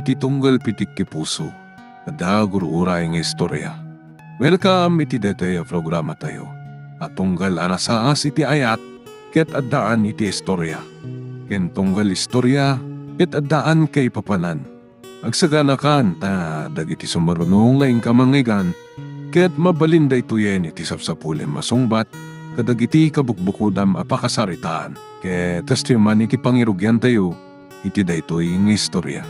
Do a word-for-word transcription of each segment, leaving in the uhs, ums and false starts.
Ti tunggal pitik ti puso, adda gur-uray nga istorya. Welcome iti daytoy a programatayo a tunggal a nasaas iti ayat ket addaan iti istorya, ken tunggal istorya ket addaan kaipapanan. Agsaganakan ta dagiti sumaruno nga inka mangngeggan ket mabalin daytoyen iti sapsapulem a sungbat kadagiti kabukbukodam a pakasaritaan. Ket kastoy man iti pangirugiantayo iti daytoy nga istorya.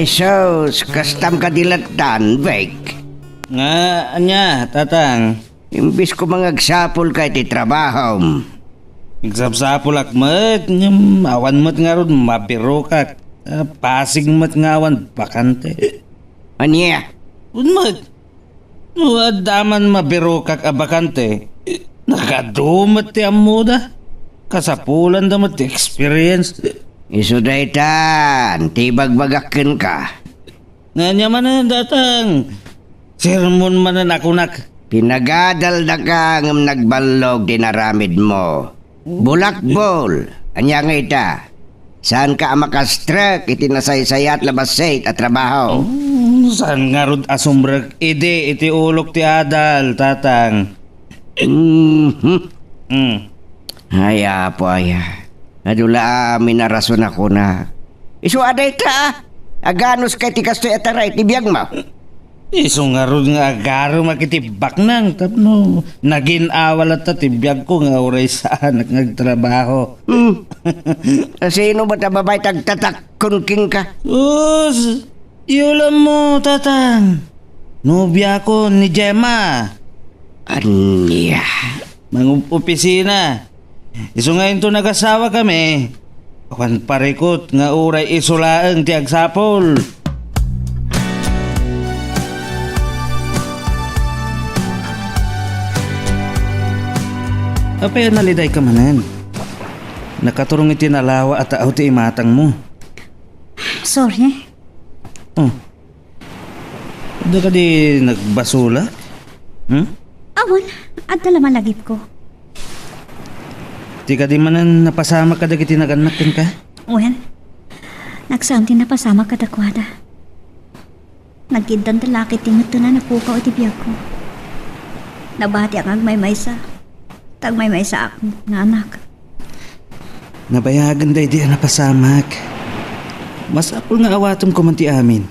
Jesus, kastam kadi lattan, Vic? Nga, ania, Tatang? Imbis ko mangagsapul ka iti trabahom. Agsapsapulak met, ngem awan met ngarud mabirokak. Ah, pasig met nga awan bakante. Ania? Wen met. No adda man mabirokak a bakante, nagadu met ti ammoda. Kasapulanda met ti experience. Isu daytan, ti ibagbagak kenka. Ania manen, Tatang? Sermon manen a kunak. Pinagadaldaka ngem nagballog ti naramidmo. Bulakbol! Ania nga ita? Saanka a makastrek iti nasaysayat la bassit a trabaho? Hmm, saan ngarud a sumrek idi iti ulok ti adal, Tatang? Mhm. Hmm. Ay, Apo, aya. Adu la amin a rason a kunak. Isu a dayta, ah. Aganuska iti kastoy a taray ti biagmo. Isu ngarud nga agarumak iti baknang tapno nagin-awa latta ti biagko nga uray saanak nga agtrabaho. Hmm. Sino ba ta babae ti agtatakkon kenka? Us, iulammo, Tatang. Nobiako ni Gemma. Ania? Mangopisina. Isu nga inton agasawakami, awan parikut nga uray isu laeng ti agsapul. Apay a nalidayka manen? Nakaturong iti nalawa a tao ti imatangmo. Sorry. Oh. Adda kadi nagbasolak? Hmm? Awan, adda la man lagipko. Ti kadi manen napasamak kadagiti nagannak kenka? Wen, nagsaan ti napasamak kadakuada. Nagkiddanda la ket ti metten a napukaw iti biagko. Nabatiak nga agmaymaysa. Ta agmaymaysaak nga anak. Nabayagen daydi a napasamak. Masapul nga awatem koma ti amin.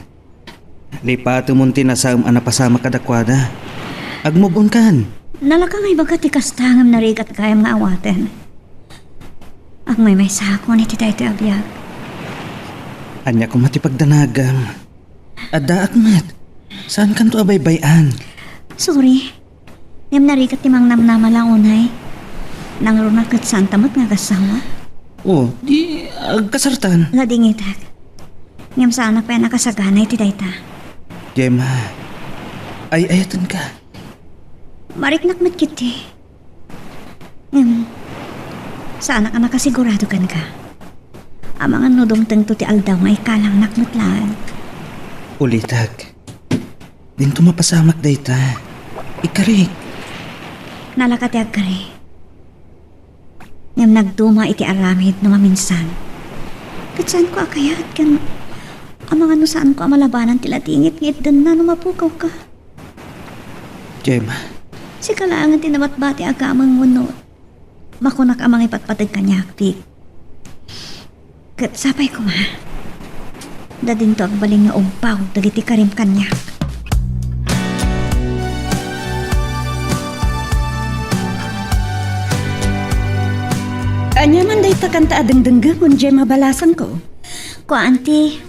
Lipatemon ti nasaem a napasamak kadakuada. Agmove on kan. Nalaka nga ibaga ti kasta ngem narigat gayam nga awaten. Agmaymaysaakon iti daytoy a biag. Ania koma ti pagdanagam? Addaak met. Saankanto a baybay-an? Sorry. Ngem narigat ti mangnamnama la unay. Nangruna ket saanta met nga agassawa. Oh, di agkasartan. Nadingitak. Ngem saanak pay a nakasagana iti dayta. Gemma, ay-ayatenka. Mariknak met ketdi. Ngem, saanak a nakasigurado kenka. Amangan no dumtengto ti aldaw nga ikalangnak met laeng. Ulitek. Dinto mapasamak dayta. Ikkarik. Nalaka ti agkari. Ngem nagduma iti aramid no maminsan. Ket saanko a kayat ken amangan no saanko a malabanan ti ladingit nga itdenna no mapukawka. Gemma. Sika laengen ti nabatbati a gameng wenno makunak a mangipatpateg kaniak, Vic. Ket sapay koma, ta dinto agbalin nga umpaw dagiti karim kaniak. Ania man dayta kanta a dengdenggemon, Gemma balasangko? Kua, Auntie,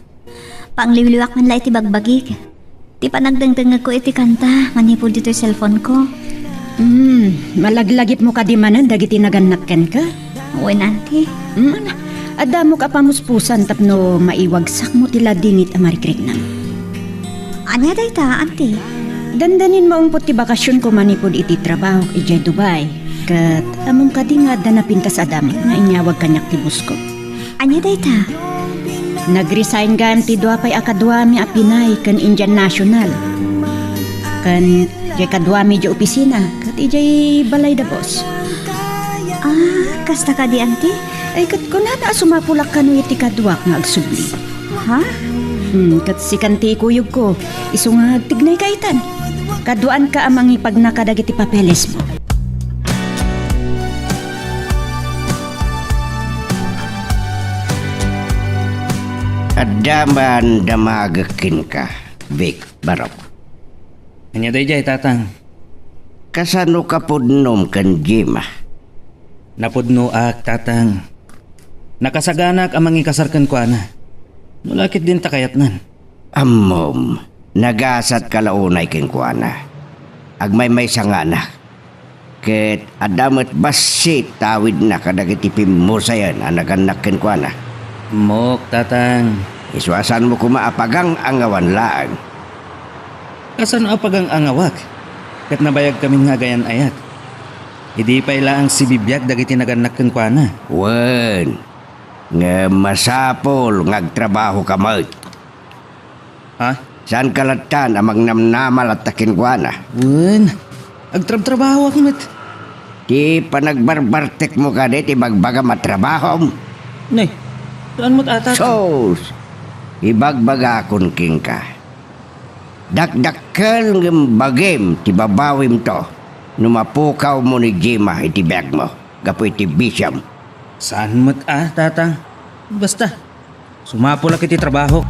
pangliwliwak man la iti bagbagik. Ti panagdengdengngegko iti kanta manipud ditoy cellphone-ko. Hmm, malaglagipmo kadi manen dagiti nagannak kenka? Wen, Auntie. Hmm, addamok a pamuspusan tapno maiwagsakmo ti ladingit a marikriknam. Ania dayta, Auntie? Dandanin maungpot ti bakasionko manipud iti trabahok idiay Dubai. Ket ammom kadi nga adda napintas a damag nga inyawag kaniak ti boss-ko. Ania dayta? Nag-resign gayam ti dua pay a kaduami a Pinay ken Indian national. Ken diay kaduami diay opisina, ket idiay balay da boss. Ah, kasta kadi, Auntie? Ay, ket kunana a sumapulak kano iti kaduak nga agsubli. Ha? Hmm, ket sikan ti ikuyogko, isu nga agtignay ka itan. Kaduaanka a mangipagna kadagiti papelesmo. Adda man damagek kenka, Vic, barok. Ania daydiay, Tatang? Kasano ka pudnom ken Gemma? Napudnoak, Tatang. Nakasaganak a mangikasar kenkuana. No la ket dinta kayatnan. Ammom, nagasatka la unay kenkuana. Agmaymaysa nga anak. Ket adda met bassit ta awidna kadagiti pimmusayen a nagannak kenkuana. Ammok, Tatang. Isu a saanmo koma a pagang-angawan laeng. Kasano a pagang-angawak? Ket nabayagkamin nga agayan-ayat. Idi pay laeng sibibiag dagiti nagannak kenkuana. Wen, ngem masapul nga agtrabahoka met. Ha? Saanka lattan a magnamnama latta kenkuana? Wen, agtrabtrabahoak met. Ti panagbarbartekmo kadi ti ibagbagam a trabahom? Nay, saan met a, Tatang? Sus! Ibagbagakon kenka. Dakdakkel ngem bagim ti babawimto no mapukawmo ni Gemma iti biagmo gapu iti bisiom. Saan met a, Tatang? Basta, sumapulak iti trabahok.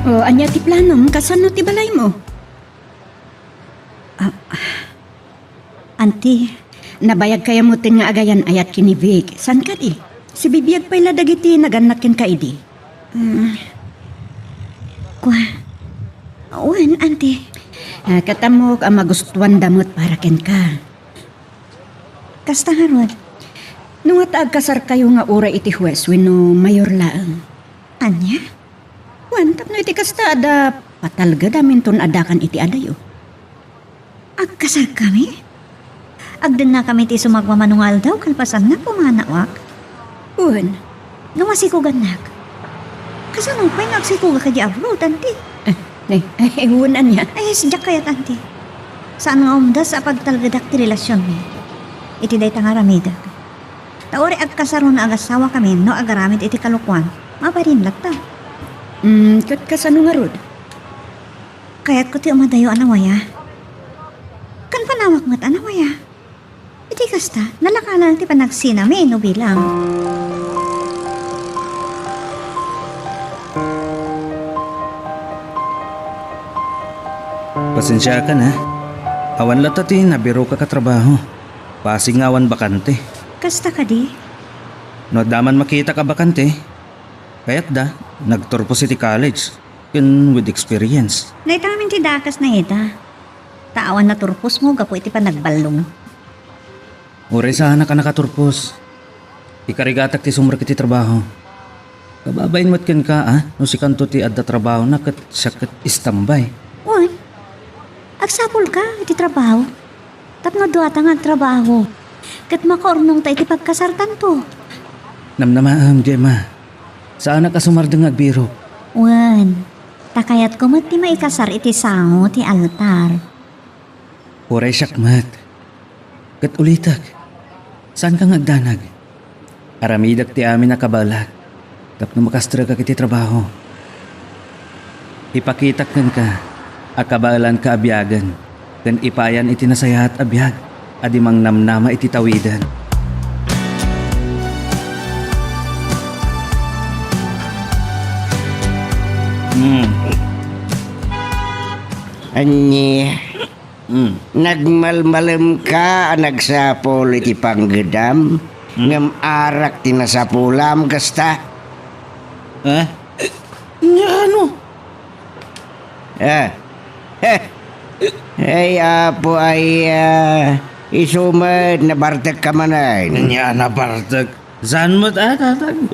O, ania ti planom? Kasano ti balaymo? Ah, Auntie, nabayagkayo metten nga agayan-ayat ken ni Vic. Saan kadi? Sibibiag pay la dagiti nagannak kenka idi. Mm. Kua. Wen, Auntie. Ah, ket ammok a magustuanda met para kenka. Kasta ngarud. No nga ta agkasarkayo nga uray iti huwes wenno mayor laeng. Ania? Wen, tapno iti kasta, adda patalgedam inton addakan iti adayo. Agkasarkami? Agdennakami ti isu nga agmamano nga aldaw kalpasanna, pumanaak. Wen. No masikugannak. Kasano pay nga agsikogak idiay abroad, Auntie? Eh, eh, eh, wen ania? Ay, sadiak kayat, Auntie. Saan nga umdas a pagtalgedak ti relasionmi iti dayta nga aramidek. Ta uray agkasar wenno agasawakami no agaramid iti kalokuan, mabalin latta. Mm, ket kasano ngarud? Kayatko ti umadayo a nawaya. Ken panawak met a nawaya. Iti kasta, nalaka laeng ti panagsinami no bilang. Pasensiakan, ha? Awan latta ti nabiroka a trabaho. Pasig nga awan bakante. Kasta kadi? No adda man makitak a bakante, kayatda, nagturpos iti college, ken with experience. Naitamin ti dakes na ita. Ta awan naturposmo gapu iti panagballong. Uray saanak a nakaturpos. Ikarigatak ti sumrek iti trabaho. Kababain met kenka, a, no sikanto ti adda trabahona ket siak ket istambay. Wen, agsapulka iti trabaho. Tapno duata nga agtrabaho. Ket makaurnongta iti pagkasartanto. Namnamaem, Gemma. Saanak a sumardeng nga agbirok. Wen, ta kayatko met ti maikasar iti sango ti altar. Uray siak met. Ket ulitek, saanka nga agdanag. Aramidek ti amin a kabaelak tapno makastrekak iti trabaho. Ipakitak kenka a kabaelanka a biagen ken ipayan iti nasayaat a biag a di mangnamnama iti tawiden. Hmm. Ania? Mm. Nagmalmalemka a nagsapul iti panggedam, Mm. ngem arak ti nasapulam kasta. Eh? Nya ano? Eh. Eh. Ay, Apo, ay, ah, isu met, nabartekka manen. Nya nabartek? Saan met a, Tatang?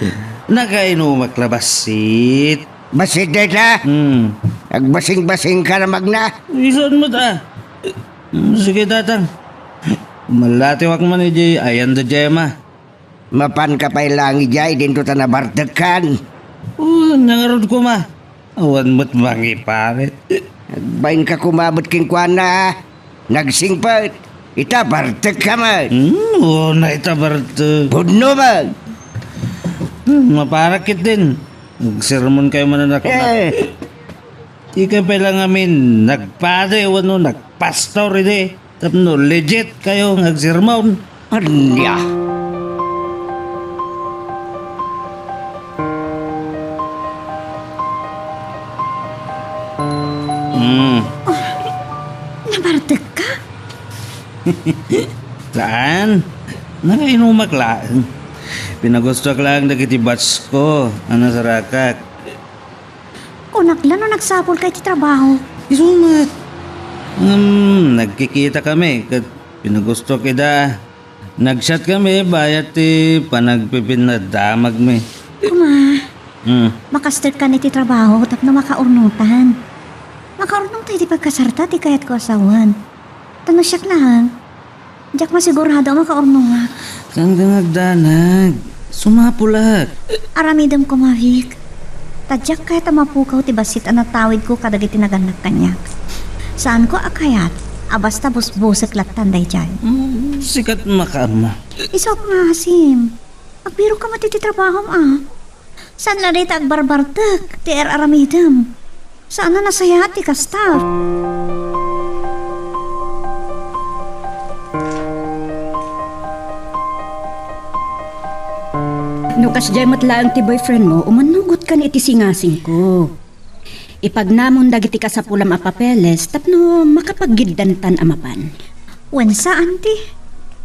Nakainumak la bassit. Bassit dayta? Hmm. Agbasing-basing ka na magna? Isu met a. Hmm, sige, Tatang. Malatiwak man idiay ayan da Gemma. Mapan ka pay lang idiay, dinto ta nabartekkan. Oh, nangarod koma. Awan met mangiparit. Agbainka koma met kenkuana, a. Nagsingpet. Ita, bartekka met. Hmm, una ita bartek. Pudno met. Hmm, maparak ketdin. Agsermonkayo manen a kunam. Eh. Dikay pay la ngamin nagpadi wenno nagpastor idi tapno legit kayo nga agsermon. Ania? Hmm. Nabartekka? Saan? Nangainumak laeng. Pinagustoak laeng dagiti batch ko a nasarakak. Kunak la no nagsapulka iti trabaho. Isu met. Ngem nagkikitakami ket pinagustoak ida. Nag-chat kami bayat ti panagpipinnadamagmi. Kuma, Hmm. makasterkan iti trabaho tapno makaurnotan. Makaurnong tayo ti pagkasarta ti kayatko a sawen. Ta no siak laeng, diak masigurado a makaurnoak. Saanka nga agdanag. Sumapulak. Aramidem koma, Vic. Ta diak kayat a mapukaw ti bassit a natawidko kadagiti nagannak kaniak. Saanko a kayat a basta busbusek lattan daydiay. Mm, sikat makaammo. Isok nga asim. Agbirok ka met iti trabahom, a. Saan la dayta agbarbartek ti ar-aramidem. Saan a nasayaat ti kasta. No kasdiay met laeng ti boyfriend mo, umannugot kan iti singasingko. Ipagnamon dagiti kasapulam a papeles tapno makapaggiddantan a mapan. Wen saan ti?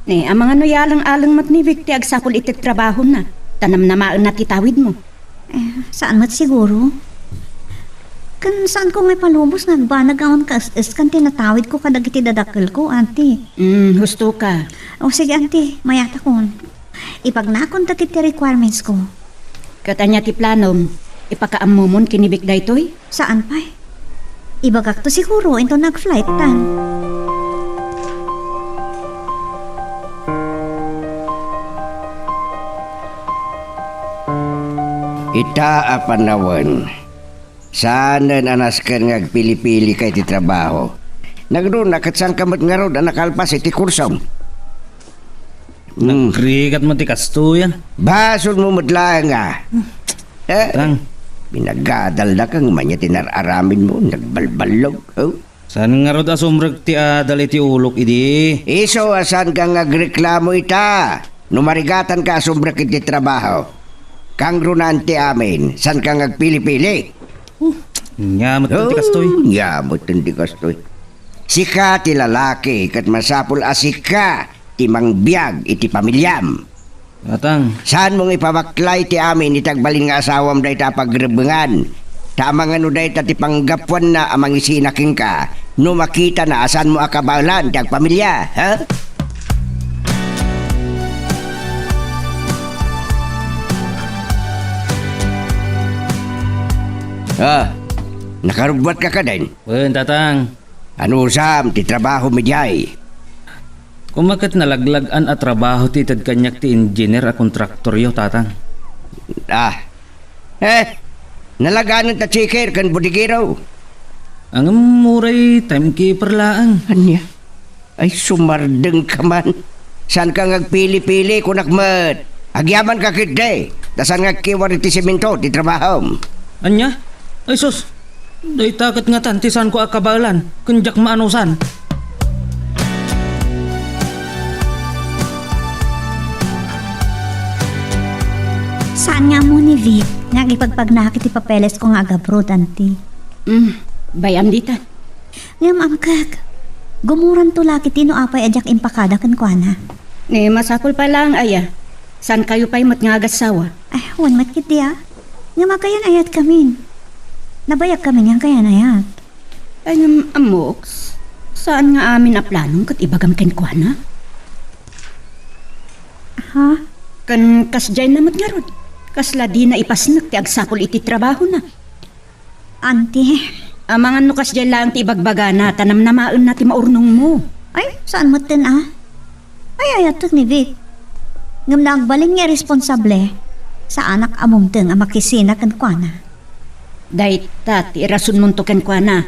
Ne, amangan no yalang-alang met ni Vic ti agsapul iti trabahona, ta namnamaenna ti tawidmo. Eh, saan met siguro? Ken saanko nga ipalubos nga agbanag nga awan kaes-eskan ti natawidko kadagiti dadakkelko, Auntie. Mm, husto ka. O sige, Auntie, mayatakon. Ipagnakonta ti, ti requirements ko. Ket ania ti planom? Ipakaammomon ken ni Vic daytoy? Saan pay? Ibagakto siguro inton nag-flight tan. Ita a panawen, saanen a nasken nga agpili-pilika iti trabaho. Nagruna ket saanka met ngarud a nakalpas iti kursom. Hmm. Nagrigat mo ti kastoy, a. Basolmo met laeng, a. Eh, Tang. Pinagadalnaka ngem ania ti nar-aramidmo, nagbalballog, oh. Saan ngarud a sumrek ti adal iti ulok idi? Isu a saanka nga agreklamo ita. No marigatanka a sumrek iti trabaho, kangrunaan ti amin, saanka nga agpili-pili. Hmm. Ania met ti kastoy? Oh, ania met ti kastoy. Sika ti lalaki, ket masapul a sika ti mangbiag iti pamiliam. Tatang. Saanmo nga ipabaklay ti amin iti agbalin nga asawam dayta a pagrebbengan. Ta amangan no dayta ti panggapuanna a mangisina kenka no makitana a saanmo a kabaelan ti agpamilia, ha? Ah, nakarubbuatka kadin? Wen, Tatang. Anusam ti trabahom idiay? Koma ket nalaglag-an a trabaho ti ited kaniak ti engineer a kontraktoryo, Tatang. Ah. Eh, nalaganen ta checker ken bodegero. Ngem uray timekeeper laeng. Ania? Ay, sumardengka man. Saanka nga agpili-pili, kunak met. Agyamanka ketdi. Ta saan nga agkiwar iti semento ti trabahom. Ania? Ay sus, dayta ket ngatan ti saanko a kabaelan, ken diak maanusan. Saan nga ammo ni Vic nga agipagpagnaak iti papelesko nga agabroad, Auntie? Mm, bay-am dita. Ngem, Amkek, gumuranto la ketdi no apay a diak impakada kenkuana. Ni masapul pay laeng aya. Saankayo pay met nga agassawa? Ay, wen met ketdi a. Ngem agkayan-ayatkamin. Nabayagkamin nga agkayan-ayat. Ay, ngem, ammok, saan nga amin a planom ket ibagam kenkuana? Ha? Ken kasdiay na met ngarud. Kasla dina ipasnek ti agsapul iti trabahona. Auntie. Amangan no kasdiay laeng ti ibagbagana, ta namnamaenna ti maurnongmo. Ay, saan metten a? Ay, ayatek ni Vic. Ngem no agbalin nga irresponsable, saanak a mumteng a makisina kenkuana. Dayta ti irasonmonto kenkuana.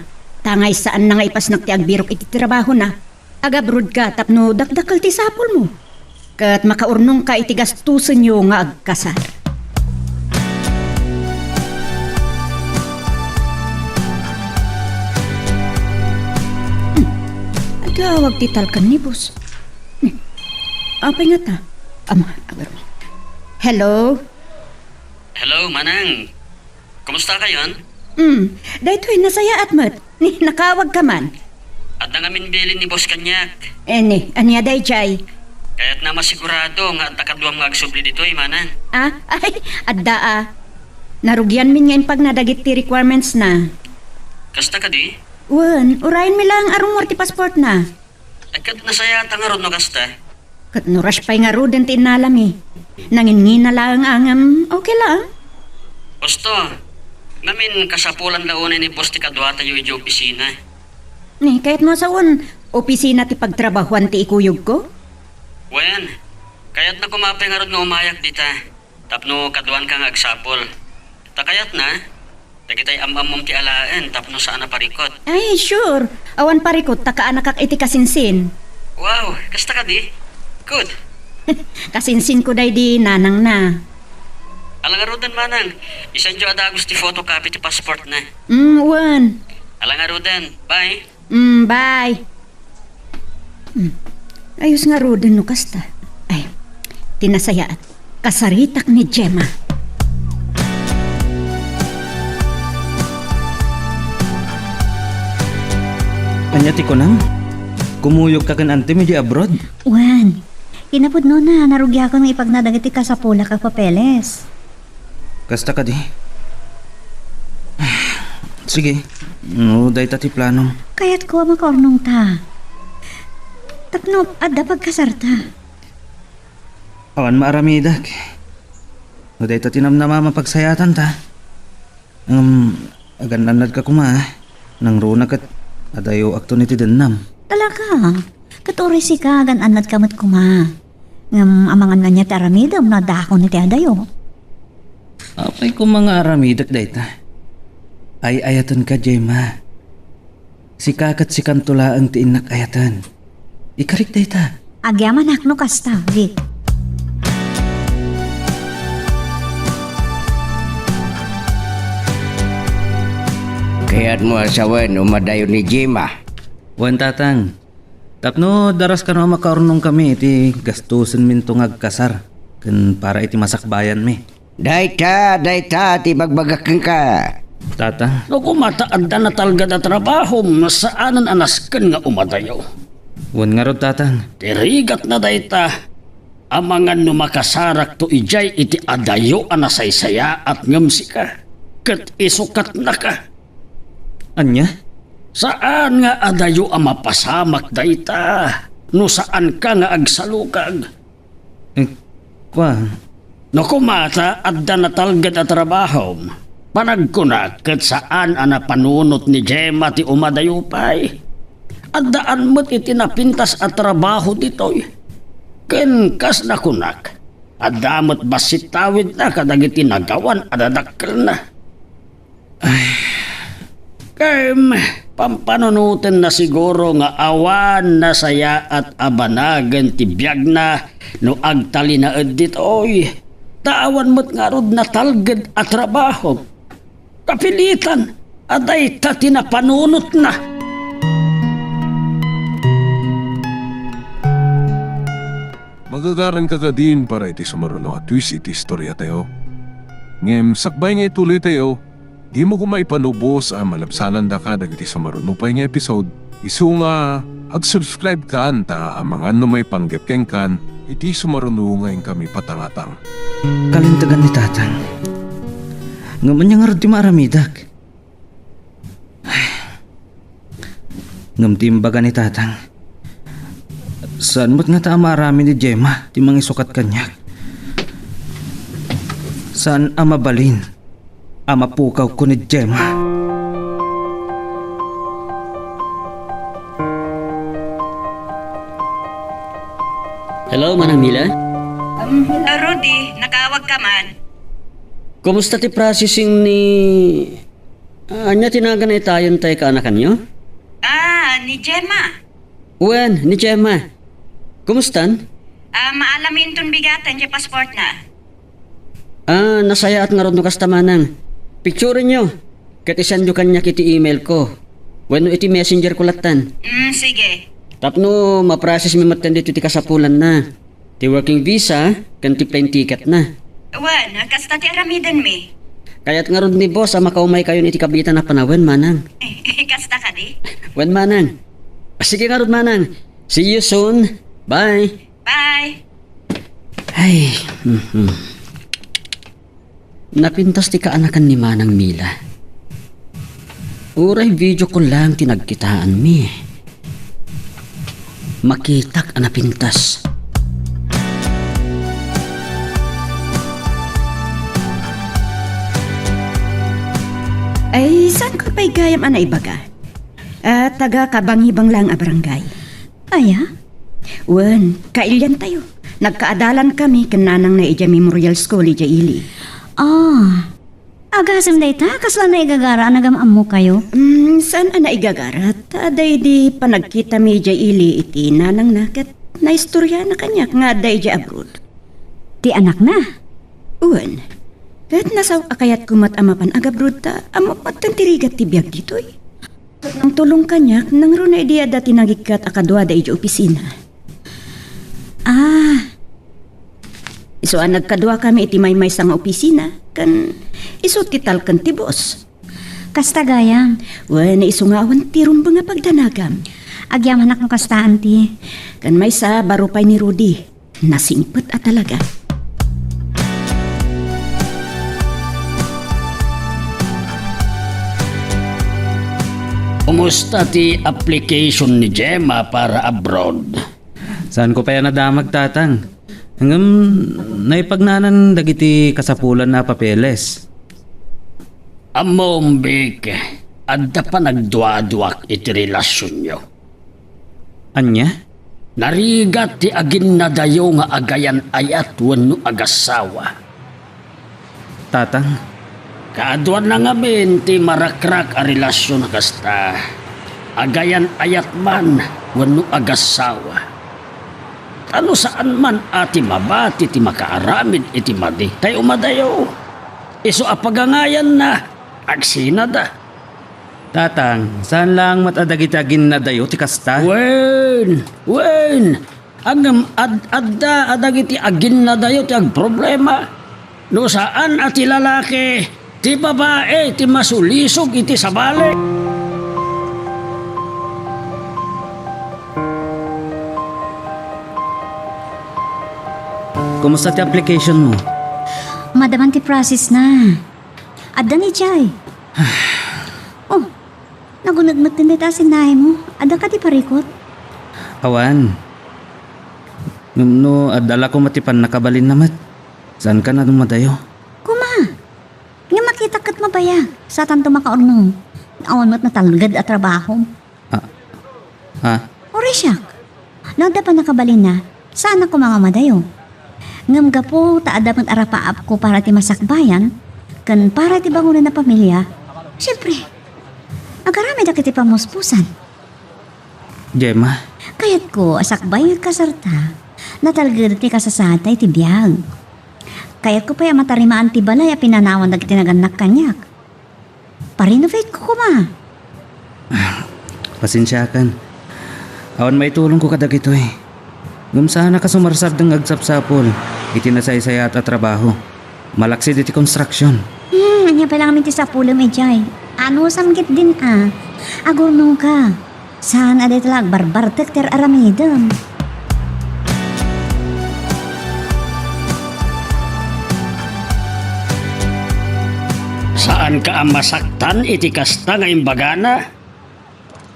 Ta ngay saanna nga ipasnak ti agbirok iti trabahona. Agabroad ka tapno dakdakkel ti sapulmo. Ket makaurnongka iti gastosenyo nga agkasar. Hmm. Agawag ti talkan ni boss. Hmm. Apay ngata? Ama, agaro. Hello? Hello, Manang. Kumusta kayon? Hmm, daytoy nasayaat met. Ni, nakawag ka man. Adda ngamin bilin ni boss kaniak. Eh, ni, ania dayjay? Kayatna masigurado nga adda kaduam nga agsubli ditoy, Manang. Ah? Ay, adda, ah. Narugianmin nga impagna dagiti requirements na. Kasta kadi? Wen, urayenmi lang a rummuar ti passport na. Ay, ket nasayaat ngarud no kasta. Ket no rush pay ngaruden ti innalami. Nanginnina laeng a ngem okay lang. Husto, ngamin kasapulan la unay ni boss ti kaduatayo idiay opisina. Ni, kayatmo a sawen, opisina ti pagtrabahuan ti ikuyogko? Wen, kayatna koma pay ngarud nga umayak dita. Tapno kaduanka nga agsapul. Ta kayatna, dagitay am-ammom ti alaen tapno saan a parikut. Ay, sure. Awan parikut ta kaanakak iti kasinsin. Wow, kasta kadi? Good. Kasinsinko daydi nanangna. Ala ngaruden, Manang. Isanyo a dagus ti photocopy ti passport na. Mm, wen. Ala ngaruden. Bye. Mm, bye. Hmm. Ayos ngaruden no kasta. Ay, ti nasayaat. Kasaritak ni Gemma. Ania ti kunam? Kumuyogka ken antim idiay abroad? Wen, kinapudnona, narugiakon nga ipagna dagiti kasapulak a papeles. Kasta kadi? Sige, no dayta ti planom. Kayatko a makaurnongta. Tapno adda pagkasarta. Awan maaramidek. No dayta ti namnama a pagsayaatanna. Ngem, agan-annadka koma, nangruna ket adayoakton iti dennam. Talaga? Ket uray sika, agan-annadka met koma. Ngem amangan ania ti aramidem no addaakon iti adayo? Apay koma nga aramidek dayta? Ay-ayatenka, Gemma. Sika ket sikanto laeng ti innak ayaten. Ikarik dayta. Agyamanak no kasta, Vic. Kayatmo a sawen, umadayo ni Gemma? Wen, Tatang. Tapno daras kano a makaurnongkami iti gastosenminto nga agkasar ken para iti masakbayanmi. Dayta, dayta ti ibagbagak kenka. Tata. No koma ta adda natalged a trabahom, saanen a nasken nga umadayo. Wen ngarud, Tatang. Ti rigatna dayta, amangan no makasarakto idiay iti adayo a nasaysayaat ngem sika, ket isukatnaka. Ania? Saan nga adayo a mapasamak dayta no saanka nga agsalukag. Eh, kua? No koma ta adda natalged a trabahom, panagkunak ket saan a napanunot ni Gemma ti umadayo pay. Addaan met iti napintas a trabaho ditoy. Ken kas nakunak, adda met bassit tawidna kadagiti nagawan a dadakkelna. Ay. Ken, pampanunotenna siguro nga awan nasayaat a banagen ti biagna no agtalinaed ditoy. Ta awan met ngarud natalged a trabaho. Kapilitan a dayta ti napanunotna. Magagaranka kadin para iti sumaruno a twist iti istoriatayo. Ngem sakbay nga ituloytayo, dimo koma ipanubos a malabsanandaka dagiti sumaruno pay nga episode. Isu nga, ag-subscribe kan ta amangan no maipanggep kenkan iti sumaruno nga inkami patangatang. Kalintegan ni Tatang. Ngem ania ngarud ti maaramidek? Ngem ti imbaga ni Tatang, saan met ngata a maaramid ni Gemma ti mangisukat kaniak. Saan a mabalin a mapukawko ni Gemma. Hello, Manang Mila? Um, hello, Rudy. Nakawag ka man. Kumusta ti processing ni Ah, ania ti nagan itayon tay kaanakanyo? Ni Gemma. Wen, ni Gemma. Kumustan? Ah, maalam inton bigaten ti passportna. Ah, nasayaat ngarud no kasta, manang. Picturenyo, ket isendyo kaniak iti email ko. Wenno iti messenger ko lattan. Mm, sige. Tapno ma-process mi metten ditoy ti kasapulanna. Ti working visa, ken ti plane ticketna. Wen, kasta ti aramidenmi. Kayat ngarud ni boss a makaumaykayon iti kabiitan a panawen, manang. Kasta kadi? Wen, manang. Sige ngarud, manang. See you soon. Bye. Bye. Ay, mhm. Napintas ti kaanakan ni Manang Mila. Uray video call lang ti nagkitaanmi. Makitak a napintas. Ay, saan ko pay gayam a naibaga? Ah, taga Kabangibang lang a barangay. Aya? Wen, kailiantayo. Nagkaadalankami ken nanangna idiay Memorial School idiay ili. Ah. Agasem dayta, kasla naigagara a nagam-ammokayo? Mm, saan a naigagara? Ta adda idi panagkitami idiay ili iti nanangna ket naistoriana kaniak nga adda idiay abroad. Ti anakna? Wen. Ket nasaok a kayatko met a mapan agabroad ta ammok met ti rigat ti biag ditoy. Nangtulong kaniak, nangruna idi adda ti nangikkat a kaduada idiay opisina. Ah. Isu a nagkaduakami iti maymaysa nga opisina, ken isu ti talken ti boss. Kasta gayam. Wen, isu nga awan ti rumbeng a pagdanagam. Agyamanak no kasta, auntie. Ken maysa, baro pay ni Rudy. Nasingpet a talaga. Kumusta ti application ni Gemma para abroad? Saanko pay a nadamag, Tatang. Ngem naipagnanan dagiti kasapulanna a papeles. Ammom, Vic, adda panagduaduak iti relasionyo. Ania? Narigat ti aginnadayo nga agayan-ayat wenno agassawa. Tatang. Kaaduanna ngamin ti marakrak a relasion a kasta. Agayan-ayat man wenno agassawa. Ta no saan man a ti mabati ti makaaramid iti madi, tay umadayo. Isu a pagangayanna, agsinada. Tatang, saan laeng met a dagiti aginnadayo ti kasta? Wen, wen. Ngem ad-adda a dagiti aginnadayo ti agproblema. No saan a ti lalaki, ti babai ti masulisog iti sabali. Kumusta ti application mo? Madaman ti process na. Adda ni Jai. Oh, nagunod met dayta a sinnaemo. Adda kadi parikut? Awan. Ngem no adda la koma ti pannakabalinna met, saanka a dumadayo? Kuma, ngem makitak ket mabayag. Saanto makaurno. Awan met natalged a trabaho. Ah, ah. Uray siak, no adda pannakabalinna, saan a koma nga madayo. Ngem gapu ta adda met arapaapko para ti masakbayan, ken para ti bangonan a pamilia, siempre, agaramedak iti pamuspusan. Gemma. Kayatko a sakbay nga kasarta, natalged ti kasasaadta iti biag. Kayatko pay a matarimaan ti balay a pinanawan dagiti nagannak kaniak. Pa-renovate ko koma. Pasensiakan. Awan maitulongko kadagitoy. Ngem saanak a sumarsardeng nga agsapsapul iti nasaysayaat a trabaho. Malaksid iti construction. Hmm, ania pay laeng ti sapulem idiay? Anusam ketdin a. Agurnoka. Saan a dayta la agbarbartek ti ar-aramidem. Saanka a masaktan iti kasta nga imbagana?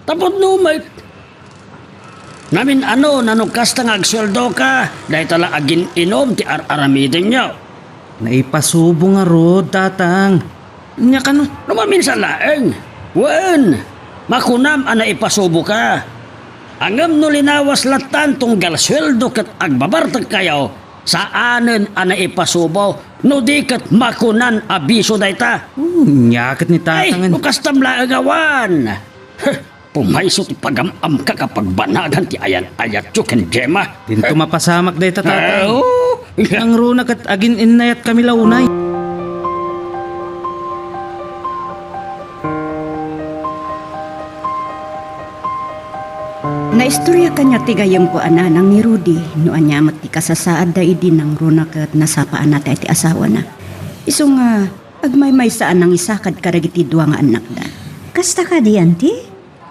Ta pudno met. Namin-ano, no kasta nga agsueldoka, dayta la agin-inom ti ar-aramidenyo. Naipasubo ngarud, Tatang. Ania kano? No maminsan laeng, wen, makunam a naipasuboka. Ngem no linawas lattan tunggal sueldo ket agbabartekkayo, saanen a naipasubo, no di ket makunan a bisio dayta. Hmm, ania ket ni Tatang? Ay, no kastam laeng awan. Heh, Pumayso ti pagam-amka ka pagbanagan ti ayat-ayatyo ken Gemma. Dinto mapasamak dayta, tatay. Ah, oo. Nangruna ket agin-innayatkami la unay. Naistorya kaniak ti gayyemko a nanang ni Rudy no ania met ti kasasaadda idi nangruna ket nasapa a natay ti asawana. Isu nga agmaymaysa a nangisakad kadagiti dua nga annakda. Kasta kadi, anti?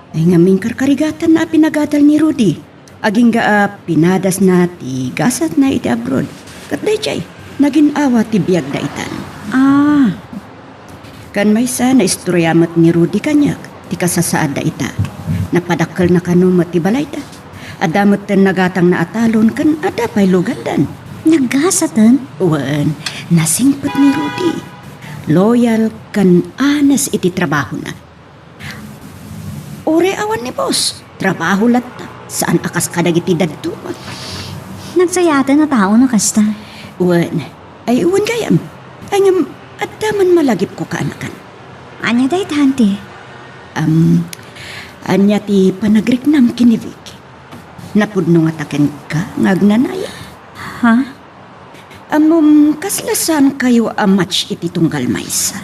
Ay, ngamin karkarigatanna a pinagadal ni Rudy. Agingga a pinadasna ti gasatna iti abroad. Ket daydiay, nagin-awa ti biagda itan. Ah. Ken maysa, naistorya met ni Rudy kaniak ti kasasaadda ita. Napadakkelna kano met ti balayda. Adda metten nagatangna a talon ken adda pay lugandan. Naggasaten? Wen, nasingpet ni Rudy. Loyal ken honest iti trabahona. Uray awan ni boss, trabaho latta, saan a kas kadagiti dadduma. Nagsayaten a tao no kasta. Wen, ay wen gayam. Ay ngem, adda man malagipko kaanakan. Ania dayta, anti? Am, ania ti panagriknam ken ni Vic? Napudno ngata kenka nga agnanayon? Ha? Ammom, kasla saankayo a match iti tunggal maysa.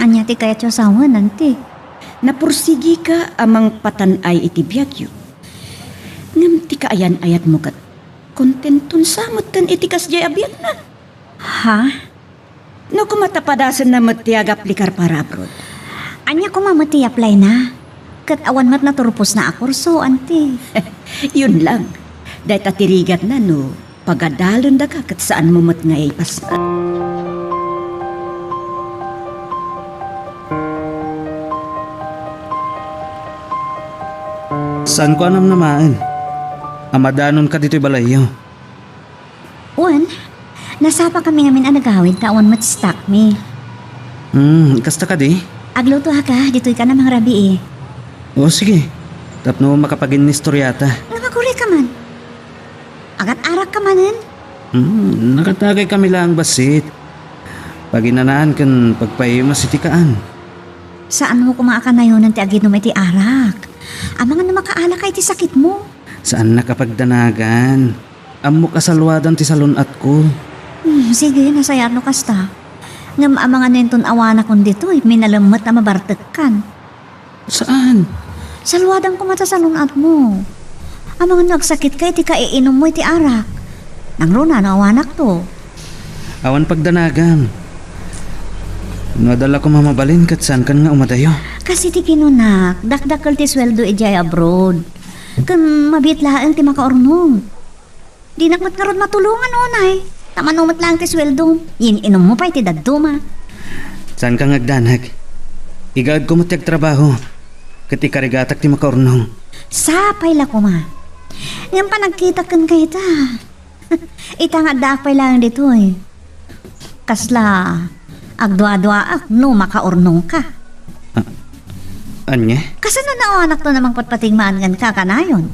Ania ti kayatyo a sawen, anti? Napursigika a mangpatan-ay iti biagyo. Ngem ti kaayan-ayatmo ket kontenton sa metten iti kasdiay a biagna. Ha? No koma ta padasenna met ti agaplikar para abroad. Ania koma met ti applyna? Ket awan met naturposna a kurso, anti. Yun lang. Dayta ti rigatna no pagadalendaka ket saanmo met nga ipasna. Saanko a namnamaen a madanonka ditoy balayyo. Wen, nasapakami ngamin a nagawid ta awan met stockmi. Hmm, kasta kadi? Aglutoaka, ditoy ka na mangrabii. O, sige. Tapno makapaginnistoriata. Nga magurika man. Agat-arak ka manen? Hmm, nakatagay kami laeng bassit. Paginanaan ken pagpaimas iti kaan. Saanmo koma a kanayonen ti aginum iti arak? Amangan no makaalaka iti sakitmo. Saannak a pagdanagan. Ammok a saluadan ti salun-atko. Hmm, sige, nasayaat no kasta. Ngem amangan no inton awanakon ditoy, minalem met a mabartekkan. Saan? Saluadan koma ta salun-atmo. Amangan no agsakitka iti kaiinummo iti arak. Nangruna no awanakto. Awan pagdanagam. No adda la koma mabalin ket saankan nga umadayo. Kas iti kinunak, dakdakkel ti sueldo idiay abroad. Ken mabiit laeng ti makaurnong. Dinak met ngarud matulongan unay. Ta mano met laeng ti sueldom, yin-inummo pay ti dadduma. Saanka nga agdanag. Igaedko met ti agtrabaho. Ket ikarigatak ti makaurnong. Sapay la koma. Ngem panagkitak kenka ita. Ita nga addaak pay laeng ditoy. Kasla agduaduaak no makaurnongka. Ah, ania? Kasano no awanakto a mangpatpatingmaan kenka kanayon?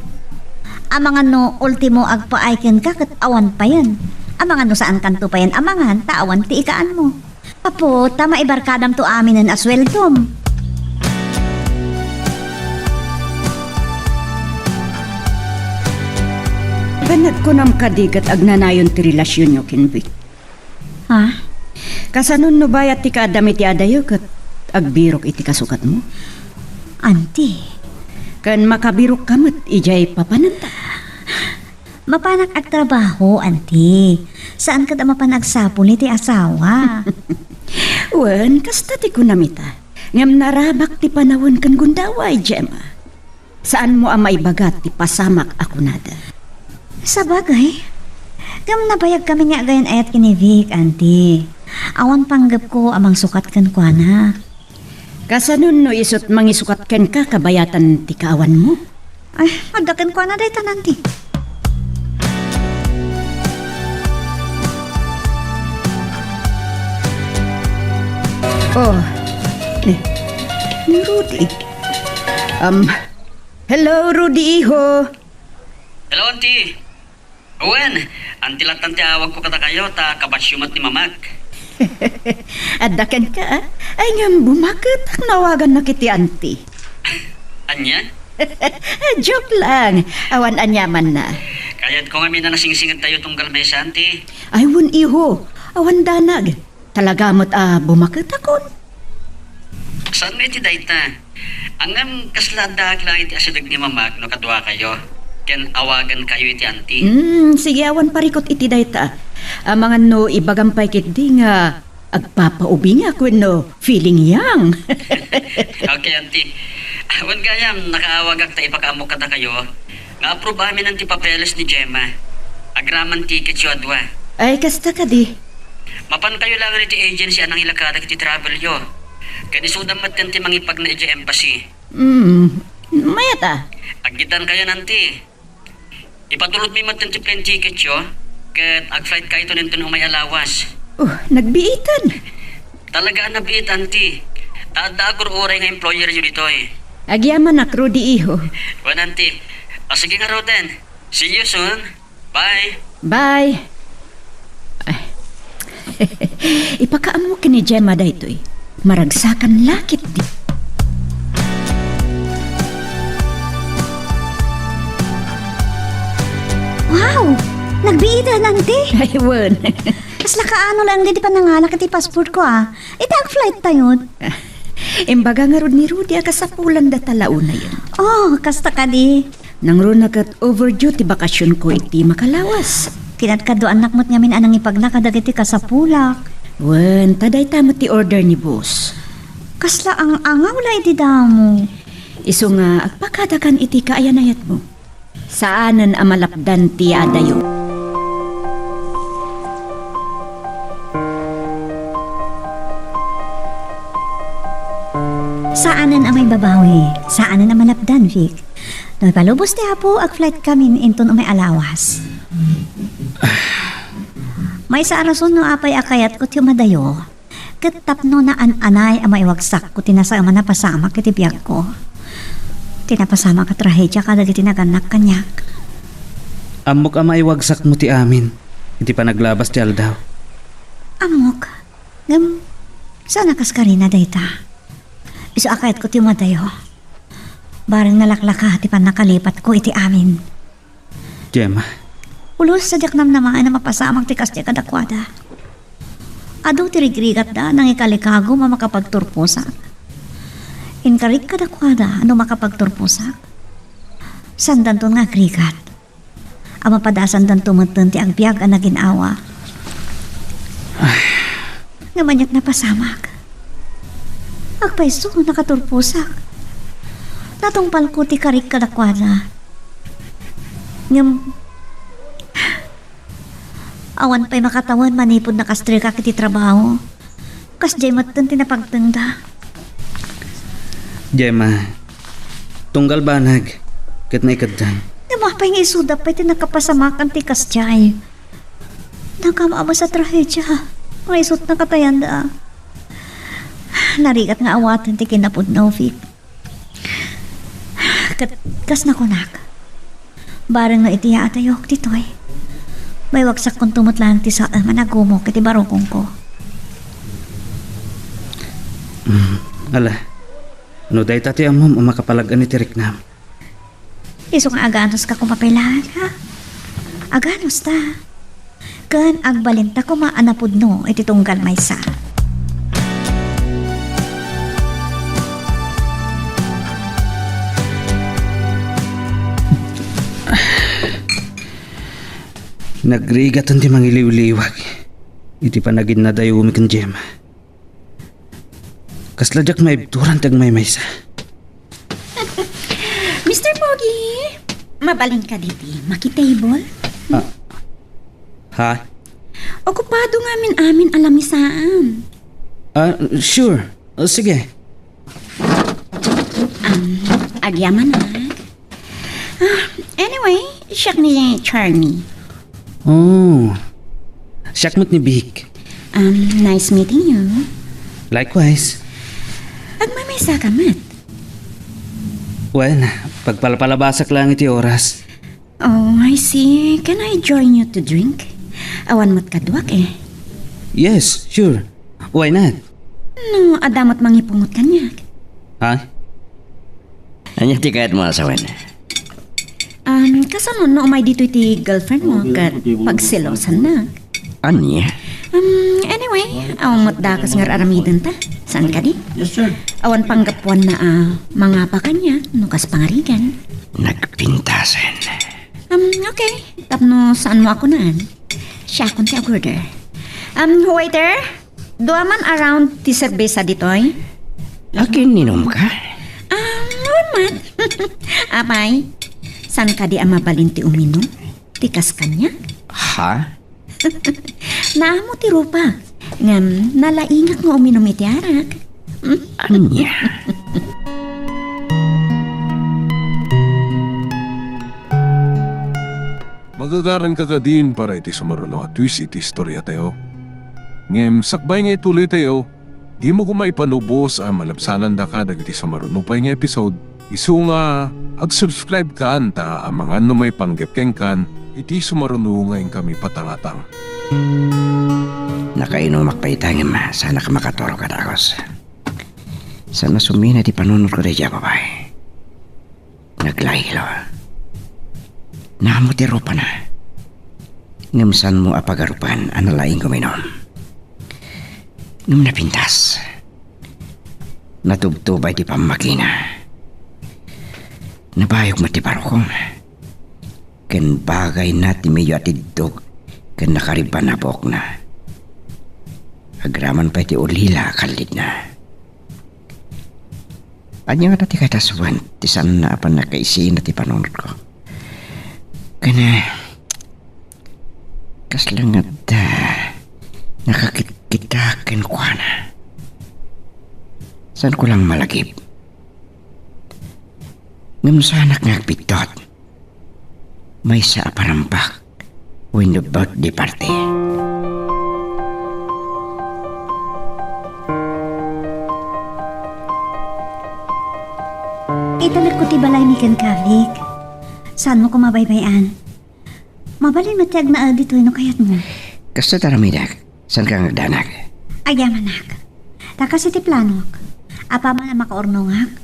Amangan no ultimo agpaay kenka ket awan payen. Amangan no saankanto payen amangan ta awan ti ikaanmo. Apo, ta maibarkadamto aminen a sueldom. Ken agkunam kadi ket agnanayon ti relasionyo ken Vic? Ha? Kasano no bayat ti kaaddam iti adayo ket agbirok iti kasukatmo? Anti. Ken makabirokka met idiay papananta. Mapanak agtrabaho, anti. Saan ket a mapan agsapul iti asawa. Wen, kasta ti kunam ita. Ngem narabak ti panawen ken gundaway, Gemma. Saanmo a maibaga ti pasamak a kunada. Sabagay, ngem nabayagkami nga agayan-ayat ken ni Vic, anti. Awan panggepko a mangsukat kenkuana. Kasano no isut' mangisukat kenka kabayatan ti kaawanmo? Ay, adda kenkuana dayta, anti. Oh, ni, ni Rudy. Um, hello, Rudy, iho. Hello, anti. Wen, anti lattan ti awagko kadakayo, ta kabasyo met ni mamak. Adda kenka, a? Ay, ngem bumaketak no awagannak iti anti. Ania? Joke lang. Awan aniamanna. Kayatko ngamin a nasingsingedtayo tunggal maysa, Auntie. Ay, wen, iho. Awan danag. Talaga met a bumaketakon. Saan nga iti dayta? Ngem kasla addaak laeng iti asideg ni Mamak no kaduakayo, ken awagankayo iti Auntie. Hmm, sige, awan parikut iti dayta. Amangan no ibagam pay ketdi nga agpapaubingak wenno feeling young. Okay, Auntie. Awan gayam, nakaawagak ta ipakaammok kadakayo nga approve amin ti papeles ni Gemma. Agraman ticketyo a dua. Ay, kasta kadi. Mapankayo laeng iti agency a nangilakadak iti travelyo. Ken isudam met ti mangipagna idiay embassy. Hmm, mayat a. Aggitankayo, Auntie. Ipatulodmi met ti plane ticketyo, ket ag-flight kayton inton umay a lawas. Oh, nagbiitan. Talaga a nabiit, Auntie. Ta adda agur-uray nga employeryo ditoy. Agyamanak, Rudy, iho. Wen, Auntie. O, sige ngaruden. See you soon. Bye. Bye. Ay. Ipakaammo ken ni Gemma daytoy. Maragsakan la ketdi. Wow! Nagbiitan, Auntie? Ay, wen. Kasla kaano laeng ti panangalak iti passport ko, a. Ita ag-flight tayon. Imbaga ngarud ni Rudy a kasapulanda ta la unayen. Oh, kasta kadi. Nangruna ket overdue ti bakasionko iti makalawas. Kinadkaduaannak met ngamin a nangipagna kadagiti kasapulak. Wen, ta dayta met ti order ni boss. Kasla ang-angaw la iti damo. Isu nga agpakadakan iti kaayan-ayatmo. Saanen a malapdan ti yadayo. Saanen a maibabawi, saanen a malapdan, Vic. No ipalubos ti Apo, ag-flight kamin inton umay a lawas. Maysa a rason no apay a kayatko ti umadayo. Ket tapno naan-anay a maiwagsakko ti nasaem a napasamak iti biagko. Ti napasamak a trahedia kadagiti nagannak kaniak. Ammok a maiwagsakmo ti amin iti panaglabas ti aldaw. Ammok. Ngem, saan a kaskarina dayta? Isu a kayatko ti umadayo. Bareng nalaklaka ti pannakalipatko iti amin. Gemma. Pulos a diak namnamaen a mapasamak ti kasdiay kadakuada. Adu ti rigrigatda a nangikalikagum a makapagturposak. Inkarik kadakuada no makapagturposak. Saandanton nga agrigat. A mapadasandanto metten ti agbiag a nagin-awa. Ay. Ngem aniat napasamak. Agpayso, nakaturposak. Natungpalko ti karik kadakuada. Ngem, awan pay makatawen manipud nakastrekak iti trabaho. Kasdiay metten ti napagtengda. Gemma, tunggal banag ket naikeddang. Ngem apay nga isuda pay ti nakapasamakan ti kasdiay? Nakamamas a trahedia nga isut' nakatayanda. Narigat nga awaten ti kinapudno, Vic. Ket kas nakunak, bareng no iti yaatayok ditoy, maiwagsakkonto met laeng ti saem a nagumok iti barukongko. Mm, ala, no dayta ti ammom a makapalag-en iti riknam. Isu nga aganuska koma pay laeng, ha? Aganusta. Ken agbalinta koma a napudno iti tunggal maysa. Nagrigaten ti mangiliwliwag iti panaginnadayomi ken Gemma. Kasla diak maibturan ti agmaymaysa. Mister Pogi, mabalinka ditoy makitable? Ah. Ha? Okupado ngamin amin a lamisaan. Ah, sure. Ah, sige. Um, agyamanak. Ah, anyway, siak ni Charmy. Oh. Siak met ni Vic. Um, nice meeting you. Likewise. Agmaymaysa ka met? Well, pagpalpalabasak lang iti oras. Oh, I see. Can I join you to drink? Awan met kaduak eh. Yes, sure. Why not? No, adda met mangipungot kaniak. Ha? Ania ti kayatmo a sawen? Um, kasano no umay ditoy ti girlfriend mo ket pagselosannak? Ania? Um, anyway, awan met dakas nga ar-aramidenta. Saan kadi? Yes, sir. Awan panggapuanna a mangapa kaniak no kas pangarigan. Nagpintasen. Um, okay. Tapno saanmo a kunaan, siakon ti ag-order. Um, waiter, dua man a round ti serbesa ditoy. Akin inumka? Um, awan met. Apay, saan kadi a mabalin ti uminum? Ti kas kaniak? Ha? Naammo ti rupa. Ngem nalaingak nga uminum iti arak. Ania? Magagaranka kadin para iti sumaruno a twist iti istoriatayo. Ngem sakbay nga ituloytayo, dimo koma ipanubos a malabsanandaka dagiti sumaruno pay nga episode. Isu nga ag-subscribe kan ta amangan no maipanggep kenkan iti sumaruno nga inkami patangatang. Nakainumak pay ita ngem saanak a makaturog a dagus. Saan a sumina ti panunotko daydiay a babai. Naglailo. Naammo ti rupana. Ngem saanmo a pagarupan a nalaing uminum. Ngem napintas. Natubtubay ti pammakina. Nabayog met ti barukong. Ken bagayna ti medyo atiddog ken nakaribban a buokna. Agraman pay ti ulila a kallidna. Ania ngata ti kayat a sawen ti saanna a pannakaisina ti panunotko? Ken, eh, kasla nga adda nakakitkitak kenkuana. Saanko lang malagip. Ngem saanak nga agbiddut. Maysa a parambak wenno birthday party. Italekko ti balaymi kenka, Vic. Saanmo koma baybay-an. Mabalin met ti agnaed ditoy no kayatmo. Kasta ti aramidek. Saanka nga agdanag? Agyamanak. Ta kas iti planok, apaman a makaurnongak,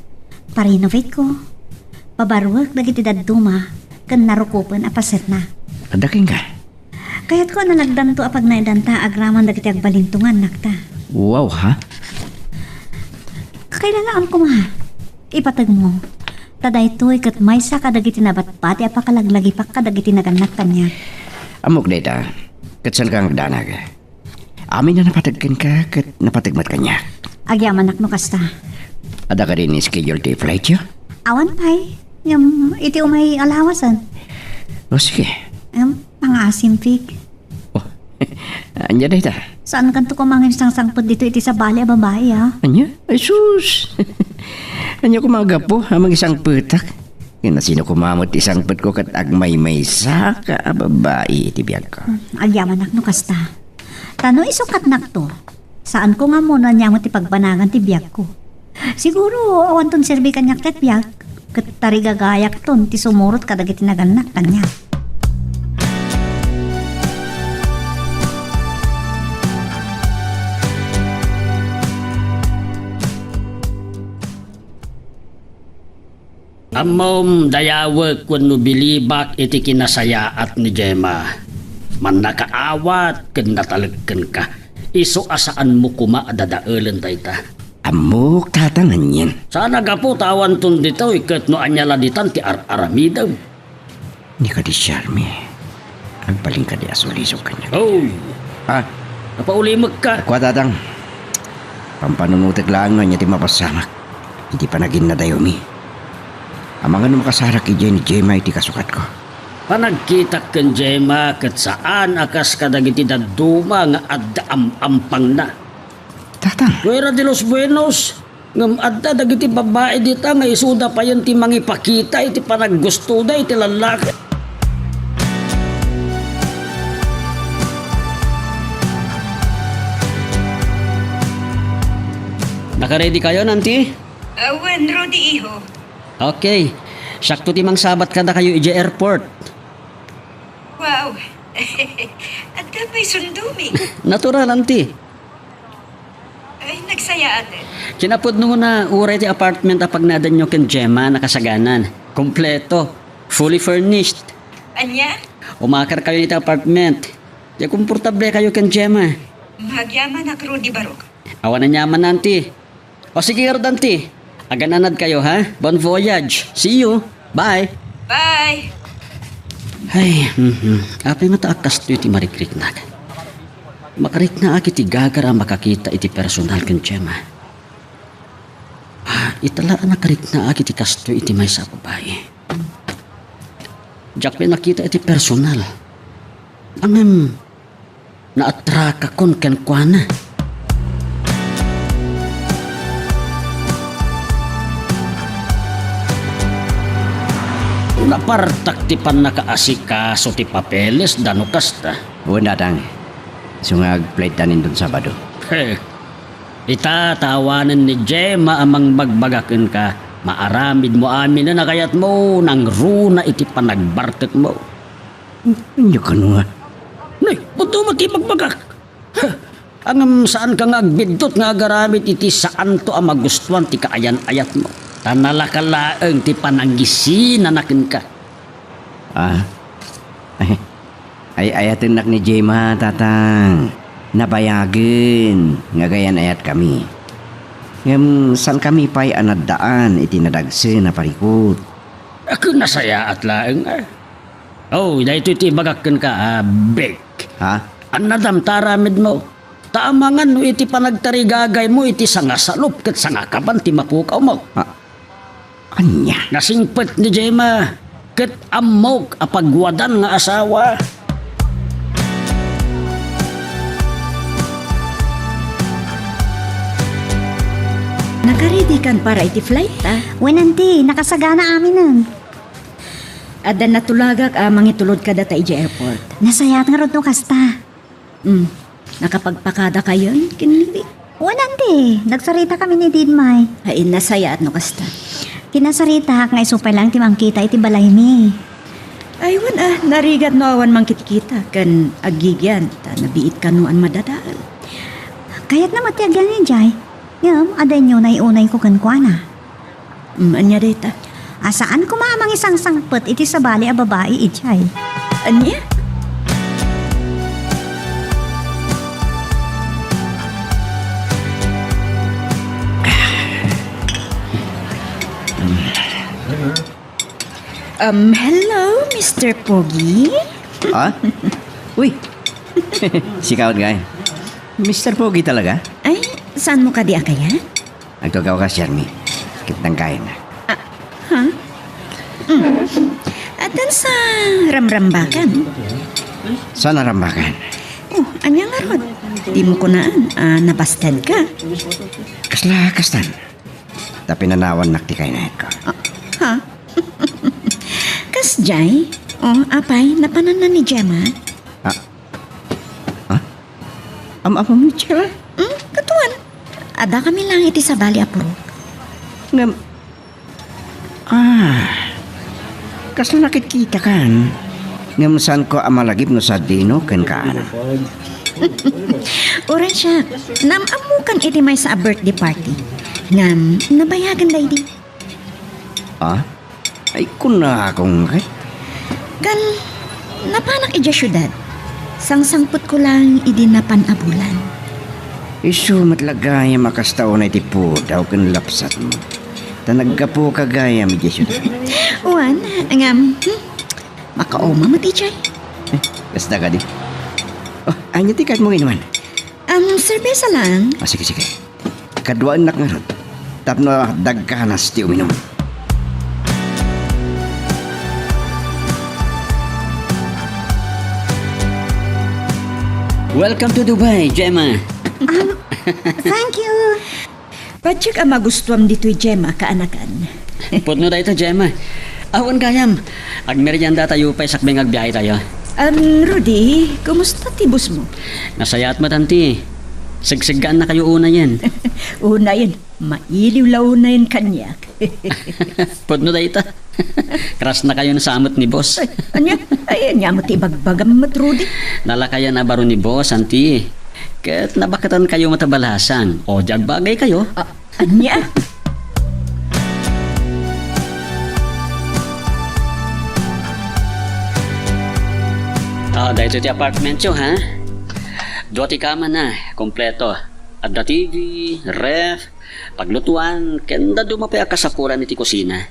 parenovateak, pabaruek dagiti dadduma ken narukopen a pasetna. Adda kenka? Kayatko a nalagdanto a pagnaedanta agraman dagiti agbalintongannak ta. Wow, ha? Kakailanaan koma. Ipategmo. Ta daytoy ket maysa kadagiti nabati a pakalaglagipak kadagiti nagannak kaniak. Ammok dayta, ket saanka nga agdanag. Amin a napateg kenka ket napateg met kaniak. Agyamanak no kasta. Adda kadi ni schedule ti flightyo? Awan pay. Ngem iti umay a lawasen. O, sige. Em, pangaasim, Vic. Oh, ania dayta? Saankanto koma nga insangsangbut ditoy iti sabali a babai, a? Ania? Ay, sus! Ania koma a gapu a mangisangpetak? Ken no sino koma met ti sangpetko ket agmaymaysaka a babai iti biagko. Hmm, agyamanak no kasta. Ta no isukatnakto, saanko nga ammo no ania met ti pagbanagan ti biagko. Siguro, awanton serbi kaniak ket biag, ket tarigagayakton ti sumurot kadagiti nagannak kaniak. Ammom, dayawek wenno bilibak iti kinasayaat ni Gemma. Mannakaawat ken natalek kenka. Isu a saanmo koma a dadaelen dayta. Ammok, Tatang, anian. Saan a gapu ta awanton ditoy ket no ania la ditan ti ar-aramidem. Ni kadi Charmy, agbalin kadi a sulisog kaniak? Oy! Ha? Napaulimekka? Kua, Tatang. Pampanunotek laeng no ania ti mapasamak iti panaginnadayomi. Amangan no makasarak idiay ni Gemma iti kasukatko. Panagkitak ken Gemma ket saan a kas kadagiti dadduma nga adda am-ampangna. Tatang. Fuera de los buenos, ngem adda dagiti babbai dita nga isuda payen ti mangipakita iti panaggustoda iti lallaki. Nakaready kayo, Nanti? Ah, wen, Rudy, iho. Okay. Siakto ti mangsabat kadakayo idiay airport. Wow. Adda pay sundomi. Natural, Auntie. Ay, nagsayaaten. Kinapudnona, uray ti apartment a pagnaedanyo ken Gemma nakasaganan. Kompleto. Fully furnished. Ania? Umakerkayon iti apartment. Diay komportablekayo ken Gemma. Magyamanak, Rudy Barok. Awan aniaman, Auntie. O sige ngarud, Auntie. Agan-anadkayo, ha? Bon voyage. See you. Bye. Bye. Ay, mhm. Apay ngata a kastoy ti marikriknak? Makariknaak iti gagar a makakita iti personal ken Gemma. Ah, ita la a nakariknaak iti kastoy iti maysa a babai. Diak pay nakita iti personal. Ngem, naatrakakon kenkuana. Napartak ti pannakaasikaso ti papeles da no kasta. Wen, Dadang. Isu nga agplay ta nindon Sabado. He. Ita, ta awanen ni Gemma a mangbagbaga kenka, maaramidmo aminen a kayatmo, nangruna iti panagbartekmo. Ania kano nga? Nay, ba't mo ti bagbagak? Ha! Ngem saanka nga agbiddut nga agaramid iti saanto a magustuan ti kaayan-ayatmo. Ta nalaka laeng ti panangisinana kenka. Ah? Ay, ay-ayatennak ni Gemma, Tatang. Nabayagen nga agayan-ayatkami. Ngem saankami pay a naddaan iti nadagsen a parikut. Ket nasayaat laeng, a. Oh, daytoy ti ibagak kenka, a, Bek. Ha? Annadam ta aramidmo. Ta amangan no iti panagtarigagaymo iti sangasalop ket sangakaban ti mapukawmo. A, ania? Nasingpet ni Gemma, ket ammok a pagwadan nga asawa. Nakaredikan para iti flight, a? Wen, Auntie, nakasagana aminen. Adda natulagak a mangitulod kadata idiay airport. Nasayaat ngarud no kasta. Hmm. Nakapagpakadakayon ken ni Vic? Wen, Auntie. Nagsaritakami ni Dinmay. Ay, nasayaat no kasta. Kinasaritak nga isu pay laeng ti mangkita iti balaymi. Ay, wen a, narigat no awan mangkitkita ken aggigyan ta nabiit kano a madadael. Kayatna met ti agyan idiay. Ngem, adda inunay-unayko kenkuana. Mm, ania dayta? A, saan koma a mangisangsangpet iti sabali a babai idiay. Ania? Um, hello, Mister Pogi? Ah? Uy! Sika ngay. Mister Pogi talaga? Ay, saanmo kadi a kayat? Agtugaw ka, Shermie. Ket danggayen. Ah, ha? Mm. Atan sa Ramrambakan? Saan a Rambakan? Oh, ania ngarud? Dimo kunaan a nabasted ka? Kasla kastan? Ta pinanawannak ti kaynayatko. Ah, ha? Kasdiay? Oh, apay, napananna ni Gemma? Ah, ah? Am-amam ni Gemma? Hmm, katuan. Addakami laeng iti sabali a purok. Ngem, ah, kasla nakitkitakan. Ngem saanko a malagip no sadino ken kaano. Uray siak, naam-ammokan iti maysa a birthday party. Ngem, nabayagen daydi. Ah? Ay, kunakon ngay. Kan, napanak idiay siudad. Sangsangpetko laeng idi napan a bulan. Isu met la gayam a kasta unay ti pudaw ken lapsatmo. Ta naggapuka gayam idiay siudad. Wen, ngem, hmm, makauma met idiay. Eh, kasta kadi. Oh, ania ti kayatmo nga inuman? Am, serbesa lang. Ah, sige, sige. Kaduaennak ngarud. Tapno dagkanas ti uminum. Welcome to Dubai, Gemma. Um, thank you. Patiek a magustuam ditoy, Gemma, kaanakan. Pudno dayta, Gemma. Awan gayam. Agmeriendatayo pay sakbay nga agbiahetayo. Um, Rudy, kumusta ti boss mo? Nasayaat met, Auntie. Segseggaannakayo unayen. Unayen. Mailiw la unayen kaniak. Pudno dayta. Krasnakayon sa met ni boss. Ay, ania? Ay, ania met ti ibagbagam met, Rudy? Nalakayan a baro ni boss, Auntie. Ket nabaketankayo met a balasang. O, di agbagaykayo. Ah, Ania? Ah, daytoy ti apartmentyo, ha? Dua ti kamana, kompleto. Adda T V, ref, paglutuan, ken dadduma pay a kasapulan iti kusina.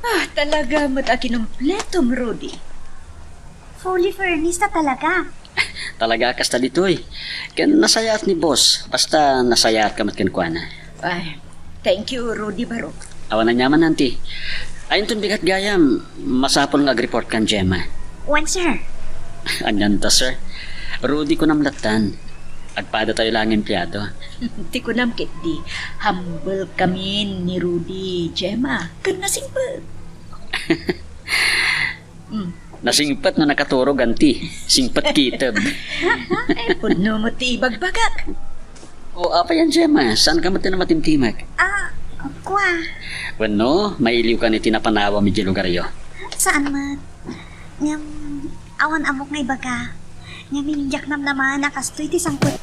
Ah, talaga met a kinumpletom, Rudy. Fully furnished na talaga. Talaga kasta ditoy. Ken nasayaat ni boss, basta nasayaat ka met kenkuana. Ay, thank you, Rudy Barok. Awan aniaman, auntie. Ay, inton bigat gayam, masapul nga agreport kan Gemma. Wen, sir. Anianta, sir? Rudy kunam lattan. Agpada tayo lang empleado. Ti kunam ketdi, humble kami ni Rudy, Gemma. Ken nasingpet. Hmm. Nasingpet no nakaturog, auntie. Singpet kitab. Ay, pudno met ti ibagbagak. O, apay yan, Gemma? Saan ka met ti namatimtimek? Ah, kua. Wenno, mailiw ka ni ti napanawam iti lugaryo? Saan met? Ngem, awan ammok nga ibaga. Ngamin, diak namnama a kastoy ti sangpet.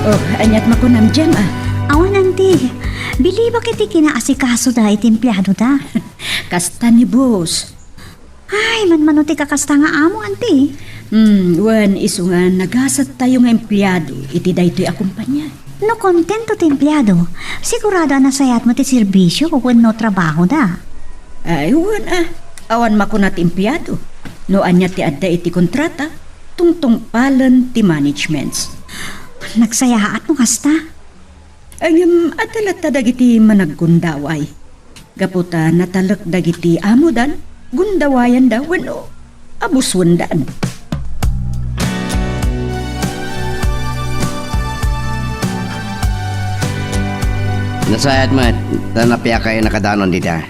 Oh, aniat makunam, Gemma? Awan, auntie. Bilibak iti kinaasikasoda iti empleadoda. Kasta ni boss. Ay, manmano ti kakasta nga amo, auntie? Hmm, wen, isu nga nagasat tayo nga empleado iti daytoy a kumpanya. No kontento ti empleado, sigurado a nasayaat met ti serbisio wenno trabahoda. Ay, wen a, awan makuna ti empleado. No ania ti adda iti kontrata, tungtungpalen ti managements. Nagsayaat no kasta. Ay, ngem adda latta dagiti managgundaway. Gapu ta natalek dagiti amodan, gundawayanda wenno abuswendan. Nasayaat met, ta napiakay a nakadanon dita.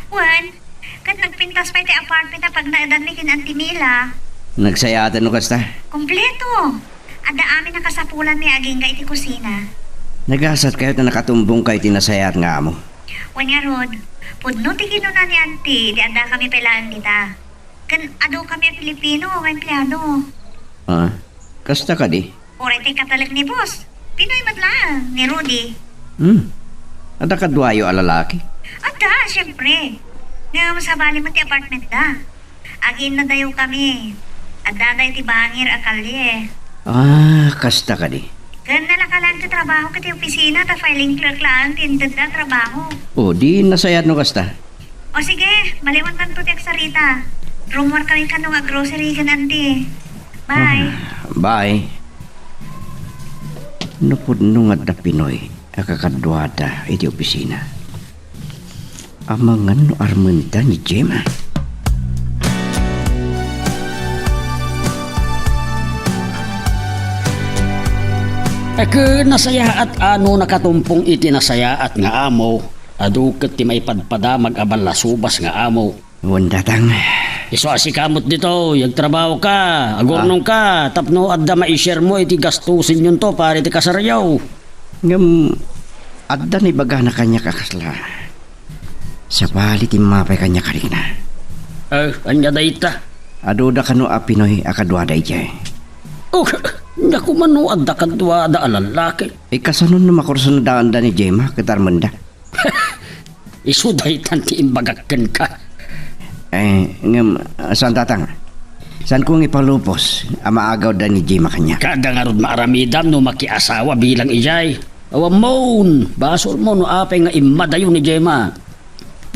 Wen, ket nagpintas pay ti apartment a pagnaedanmi ken Auntie Mila. Nagsayaat no kasta? Kompleto. Adda amin a kasapulanmi agingga iti kusina. Nagasat kayo ta nakatumbong kayo iti nasayaat nga amo. Wen ngarud, pudno ti kinuna ni Auntie idi addakami pay laeng dita. Ken adu kami a Filipino nga empleado. Ah, kasta kadi? Uray ti katalek ni boss. Pinoy met laeng, ni Rudy. Hmm. Adda kaduayo a lalaki? Adda, siempre. Ngem sabali met ti apartment da. Agiinnadayo kami. Adda dayta bangir a kalye. Ah, kasta kadi. Ken nalakalan ti trabaho iti opisina ta filing clerk laeng ti intedda a trabaho. O, di nasayaat no kasta. O sige, maliwantanto ti agsarita. Rummuar kami kano nga grocery ken Auntie. Bye. Ah, bye. No pudno nga adda Pinoy a kakaduada iti opisina. Amangan no armenta ni Gemma. Ket nasayaat a no nakatumbong iti nasayaat nga amo, adu ket ti maipadpadamag a ballasubas nga amo. Wen, Tatang. Isu a sika met ditoy, agtrabaho ka, agurnong ka, tapno adda maishermo iti gastusenyonto para iti kasaryo. Ngem adda naibagana kaniak a kasla. Sabali ti immapay kaniak a rikna. Eh, ania dayta? Aduda kano a Pinoy a kaduada idiay. Oh, naku, mano adda kaduada a lalaki? Ikasanon no makursunadaanda ni Gemma ket armenda? Isu daytan ti imbagak kenka. Eh, ngem, saan, Tatang? Saanko nga ipalupos a maagawda ni Gemma kaniak? Kaada ngarud maaramidam no makiasawa bilang idiay. Awammon, basolmo no apay nga immadayo ni Gemma.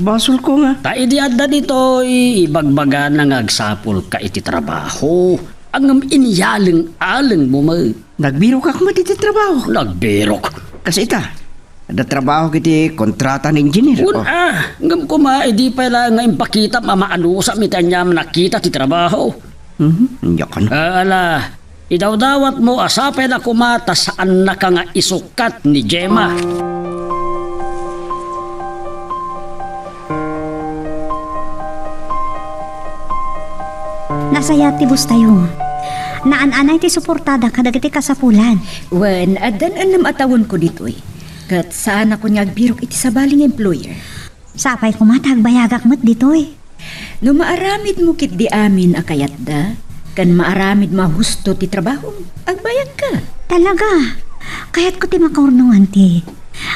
Basolko nga. Ta idi adda ditoy, ibagbagana nga agsapulka iti trabaho. Ngem inyaleng-alengmo met. Nagbirokak met iti trabaho. Nagbirok. Kas ita, adda trabaho iti kontrata nga engineer. Wen, oh. Ah, ngem koma, idi pay la nga impakitam a maanusam iti aniam a nakita ti trabaho. Mhm, ania kano? Ah, ala, idawdawatmo a sapay na koma ta saannaka nga isukat ni Gemma. Nasayaat ti boss tayo. Naan-anay ti suportada kadagiti kasapulan. Wen, addan ennem a tawenko ditoy. Ket saanakon nga agbirok iti sabali nga employer. Sapay koma ta agbayagak met ditoy. No maaramidmo ketdi amin a kayatda, Ken maaramidmo a husto ti trabahom. Agbayagka. Talaga? Kayatko ti makaurnong, Auntie.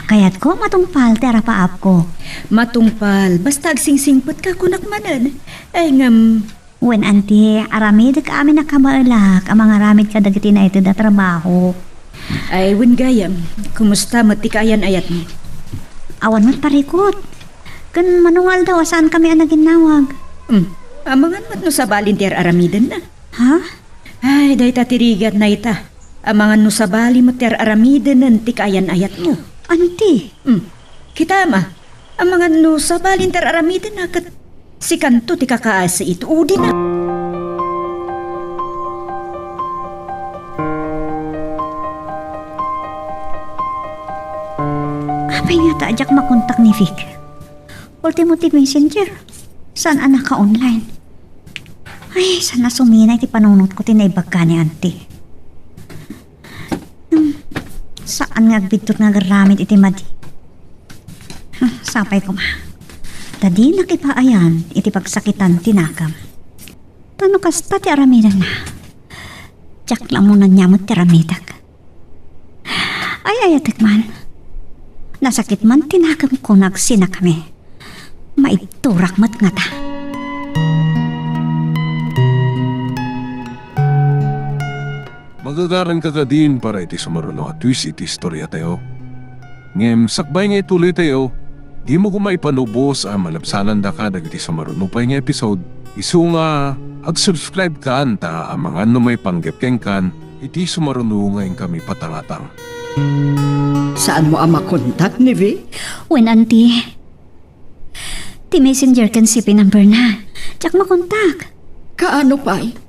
Kayatko matungpal ti arapaapko. Matungpal, basta agsingsingpetka kunak manen. Ay, ngem, Wen, Auntie, aramidek amin a kabaelak a mangaramid kadagiti naited a trabaho. Ay, wen gayam, kumusta met ti kaayan-ayatmo? Awan met parikut. Ken mano nga aldaw a saankami a naginnawag? Hmm, amangan met no sabalin ti ar-aramidenna. Ha? Ay, dayta ti rigat na ita. Amangan no sabali met ti ar-aramidenen ti kaayan-ayatmo. Auntie? Hmm, kitam a. Amangan no sabalin ti ar-aramidenna ket sikanto ti kakaasi iti udina. Apay ngata a diak makontak ni Vic? Ultimo ti messenger. Saan a naka-online? Ay, saan a suminay ti panunotko ti naibaga ni Auntie. Hmm, saan nga agbidtot nga agaramid iti madi? Hmm, sapay koma. Ta dinak ipaayan iti pagsakitan ti nakam. Ta no kasta ti aramidenna, diak la ammo no ania met ti aramidek. Ay-ayatek man. Nasakit man ti nakemko no agsinakami. Maibturak met ngata. Magagaranka kadin para iti sumaruno a twist iti istoriatayo. Ngem sakbay nga ituloytayo, dimo koma ipanubos a malabsanandaka dagiti sumaruno pay nga episode, isu nga ag-subscribe kan ta amangan no maipanggep kenkan iti sumaruno nga inkami patangatang. Saanmo a makontak ni Vic? Wen, Auntie. Ti messenger ken C P number na. Diak makontak. Kaano pay?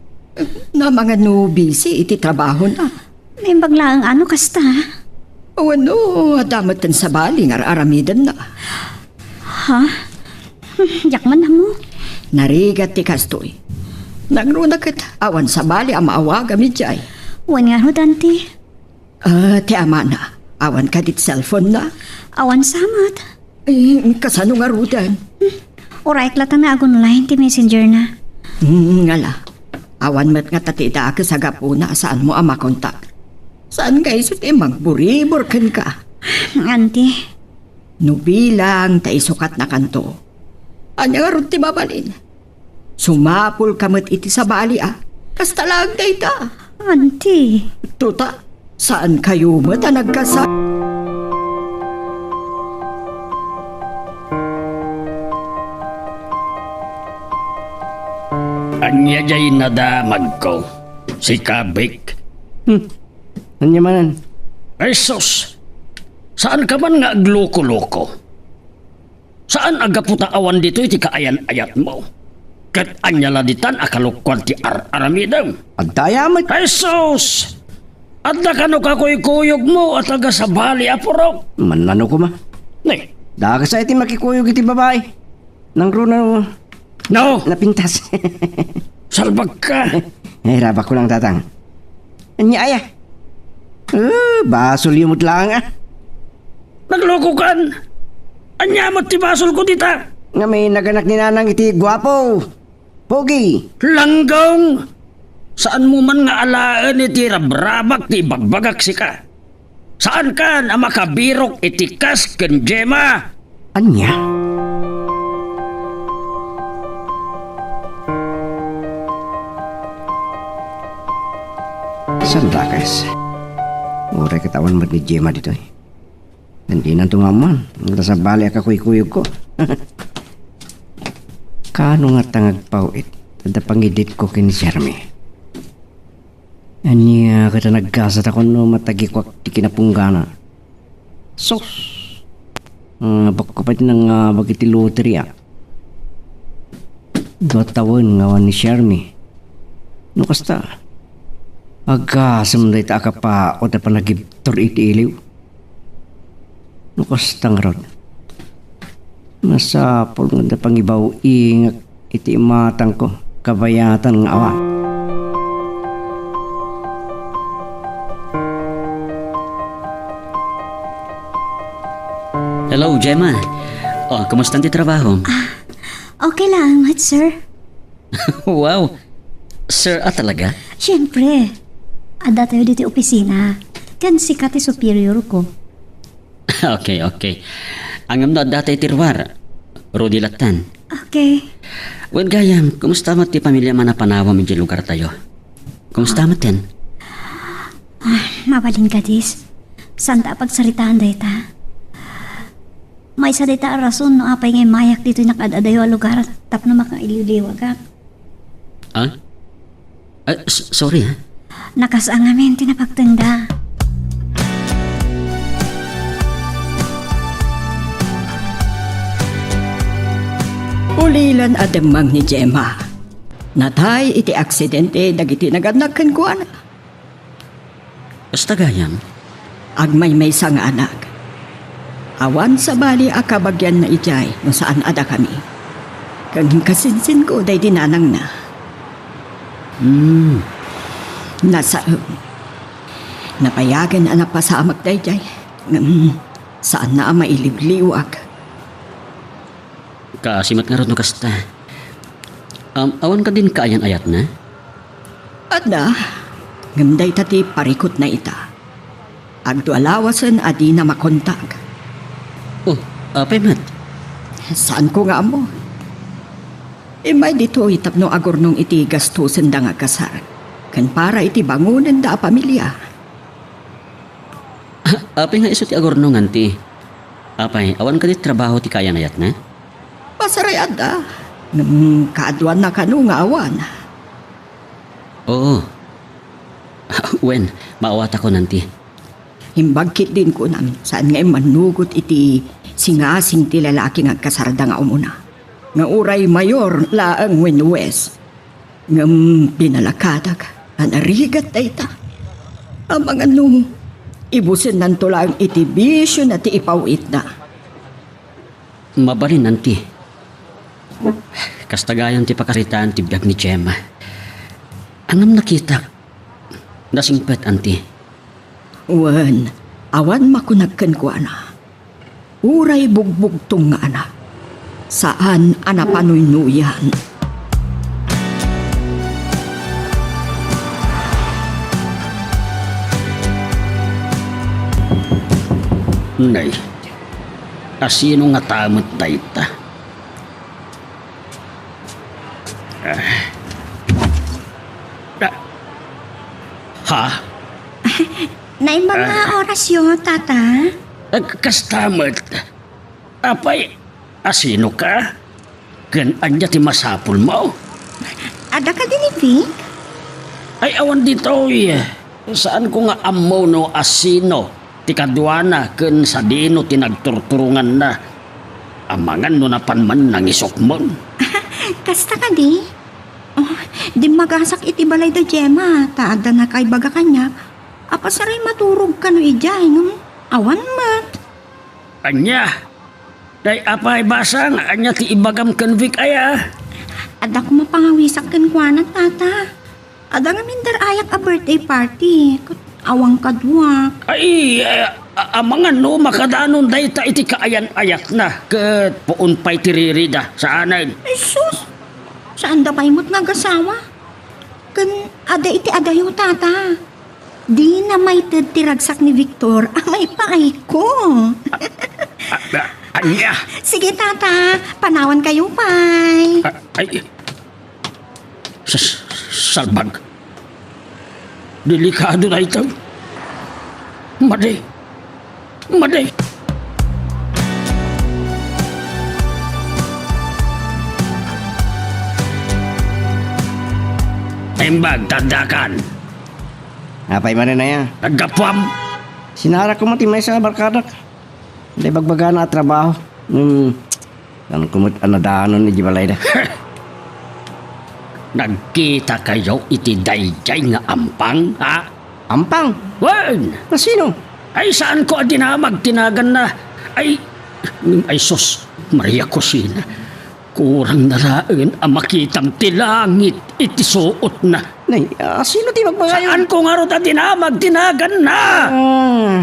Namangan no busy iti trabahona? Naimbag laeng a no kasta. Wenno, adda met ken sabali nga ar-aramidenna. Ha? Diak man ammo. Narigat ti kastoy. Nangruna ket awan sabali a maawagam idiay. Wen ngarud, Auntie. Ah, ti amana, awan kadi ti cellphone na? Awan sa met. Eh, kasano ngaruden? Hmm, uray latta nga ag-online ti messenger na. Hmm, ngala. Awan met ngata ti idakes a gapuna a saanmo a makontak. Saan nga isu ti mangburibor kenka? Auntie. No bilang ta isukatnakanto, ania ngarud ti mabalin? Sumapulka met iti sabali a kasta laeng dayta. Auntie. Tuta, saankayo met a nagkasa-. Ania jay nadamagko? Sika, Vic? Hmm. Ania manen? Ay, sus! Saanka man nga agloko-loko? Saan a gapu ta awan ditoy ti kaayan-ayatmo? Ket ania la ditan a kalokuan ti ar-aramidem? Adda aya met. Jesus! Adda kano kakuykuyogmo a taga sabali a purok? Mannano koma. Ne. Dakes a ti makikuyog iti babai. Nangruna, no? Napintas. Salbagka. Ay, rabak ko lang, Tatang. Ania aya? Eh, basolyo met laeng, ah. Naglokokan. Ania met ti basolko dita? Nga may naganak ni Nanang iti guapo. Pogi. Langgong! Saanmo man nga alaen iti rabrabak ti ibagbagak sika? Saankan a makabirok iti kas ken Gemma? Ania? Sandakes. Uray ket awan met ni Gemma ditoy. Ken dinanto nga ammoan, nga sabali a kakuykuyogko. Kano ngata nga agpaw-it, adda pangiditko ken ni Jeremy. Ania ket a nagkasat a kunno matagikuak ti kinapunggana. Sus! Ah, bakko pay ti nangabak iti loteria. Dua tawen nga awan ni Shermie. No kasta, agasem dayta a kapaut a panagibtur iti iliw. No kasta ngarud, masapul nga adda pangibaw-ingek iti imatangko, kabayatan nga awan. Hello, Gemma. Oh, kumusta ti trabaho? Ah, okay lang, sir. Wow! Sir a talaga? Siyempre. Adda tayo ditoy opisina. Ken sika ti superior ko. Okay, okay. Ngem no adda tay ti ruar, Rudy lattan. Okay. Wen gayam, kumusta met ti pamiliam a napanawam idiay lugar tayo? Kumusta met ten? Ah, mabalin kadis. Saanta a pagsaritaan dayta. Maysa dayta a rason no apay nga immayak ditoy nakaad-adayo a lugar tapno makailiwliwagak. Ah? Ah, s-, sorry, ha? Nakasaan ngamin ti napagtengda. Ulilan a demmeng ni Gemma. Natay iti aksidente dagiti nagannak kenkuana. Kasta gayam? Agmaymaysa nga anak. Awan sabali a kabagianna idiay no saan a dakami. Ken kasinsinko daydi nanangna. Hmm. Nasaem. Napayagen a napasamak daydiay. Ngem saanna a mailiwliwag. Kaasi met ngarud no kasta. Um, awan kadin kaayan-ayatna? Adda, ngem dayta ti parikutna ita. Agdua lawasen a dina makontak. Oh, apay met? Saanko nga ammo. Immay ditoy tapno agurnong iti gastosenda nga agkasar, ken para iti bangonenda a pamilia. Apay nga isu ti agurnong, anti? Apay, awan kadi trabaho ti kaayan-ayatna? Pasaray adda. Ngem kaaduanna kano nga awan. Oo. Wen, maawatakon, anti. Imbag ketdin kunam, saan nga immanugot iti singasing ti lalaki nga agkasarda nga umuna. Nga uray mayor laeng wenno huwes. Ngem pinalakadak a narigat dayta. Amangan no, ibusennanto laeng iti bisiona ti ipaw-itna. Mabalin, anti. Kasta gayam ti pakaritaan ti biag ni Gemma. Ngem nakitak, nasingpet, anti. Wen, awan makunak kenkuana. Uray bugbugtong nga anak, saan a napanuynuyan. Nay, asino ngata met dayta? Ah. Ah. Ha? Naimbag nga Ah. orasyo, Tata. Ah, k-, kasta met. Apay, asinoka? Ken ania ti masapulmo? Adda kadi ni Vic? Ay, awan ditoy. Saanko nga ammo no asino ti kaduana ken sadino ti nagturturonganna. Amangan no napan man nangisukmon. Kasta kadi? Oh, dimmagasak iti balay da Gemma, ta adda nakaibaga kaniak. Apay saray maturog kano idiay, ngem awan met. Ania? Day, apay, basang, ania ti ibagam ken Vic aya? Adda koma pangawisak kenkuana, Tata. Adda ngamin dar-ayak a birthday party, ket awan kaduak. Ay, a-, a-, amangan no makadanon dayta iti kaayan-ayatna, ket puon pay ti ririda, saanen. Ay, sus! Saanda pay met nga agasawa. Ken adda iti adayo, Tata. Dina maited ti ragsak ni Victor a maipaayko. A-, a-, ania? Sige, Tata. Panawan kayo pay. A-, ay, sas-, salbag. Delikado dayta. Madi. Madi. Imbag, taddakan. Apay manen aya? Naggapuam. Sinarak ko met ti maysa a barkadak. Dayta ibagbagana a trabaho. Hmm. Saanko met a nadanon idiay balayda. Nagkita kayo iti daydiay nga ampang, ha? Ampang? Wen! Asino? Ay, saanko a dinamag ti naganna. Ay, ay sus, Maria Cosina. Kurang na laeng a makitam ti langit iti suotna. Nay, asino ti magmagayon? Saanko ngarud a dinamag ti naganna? Ah,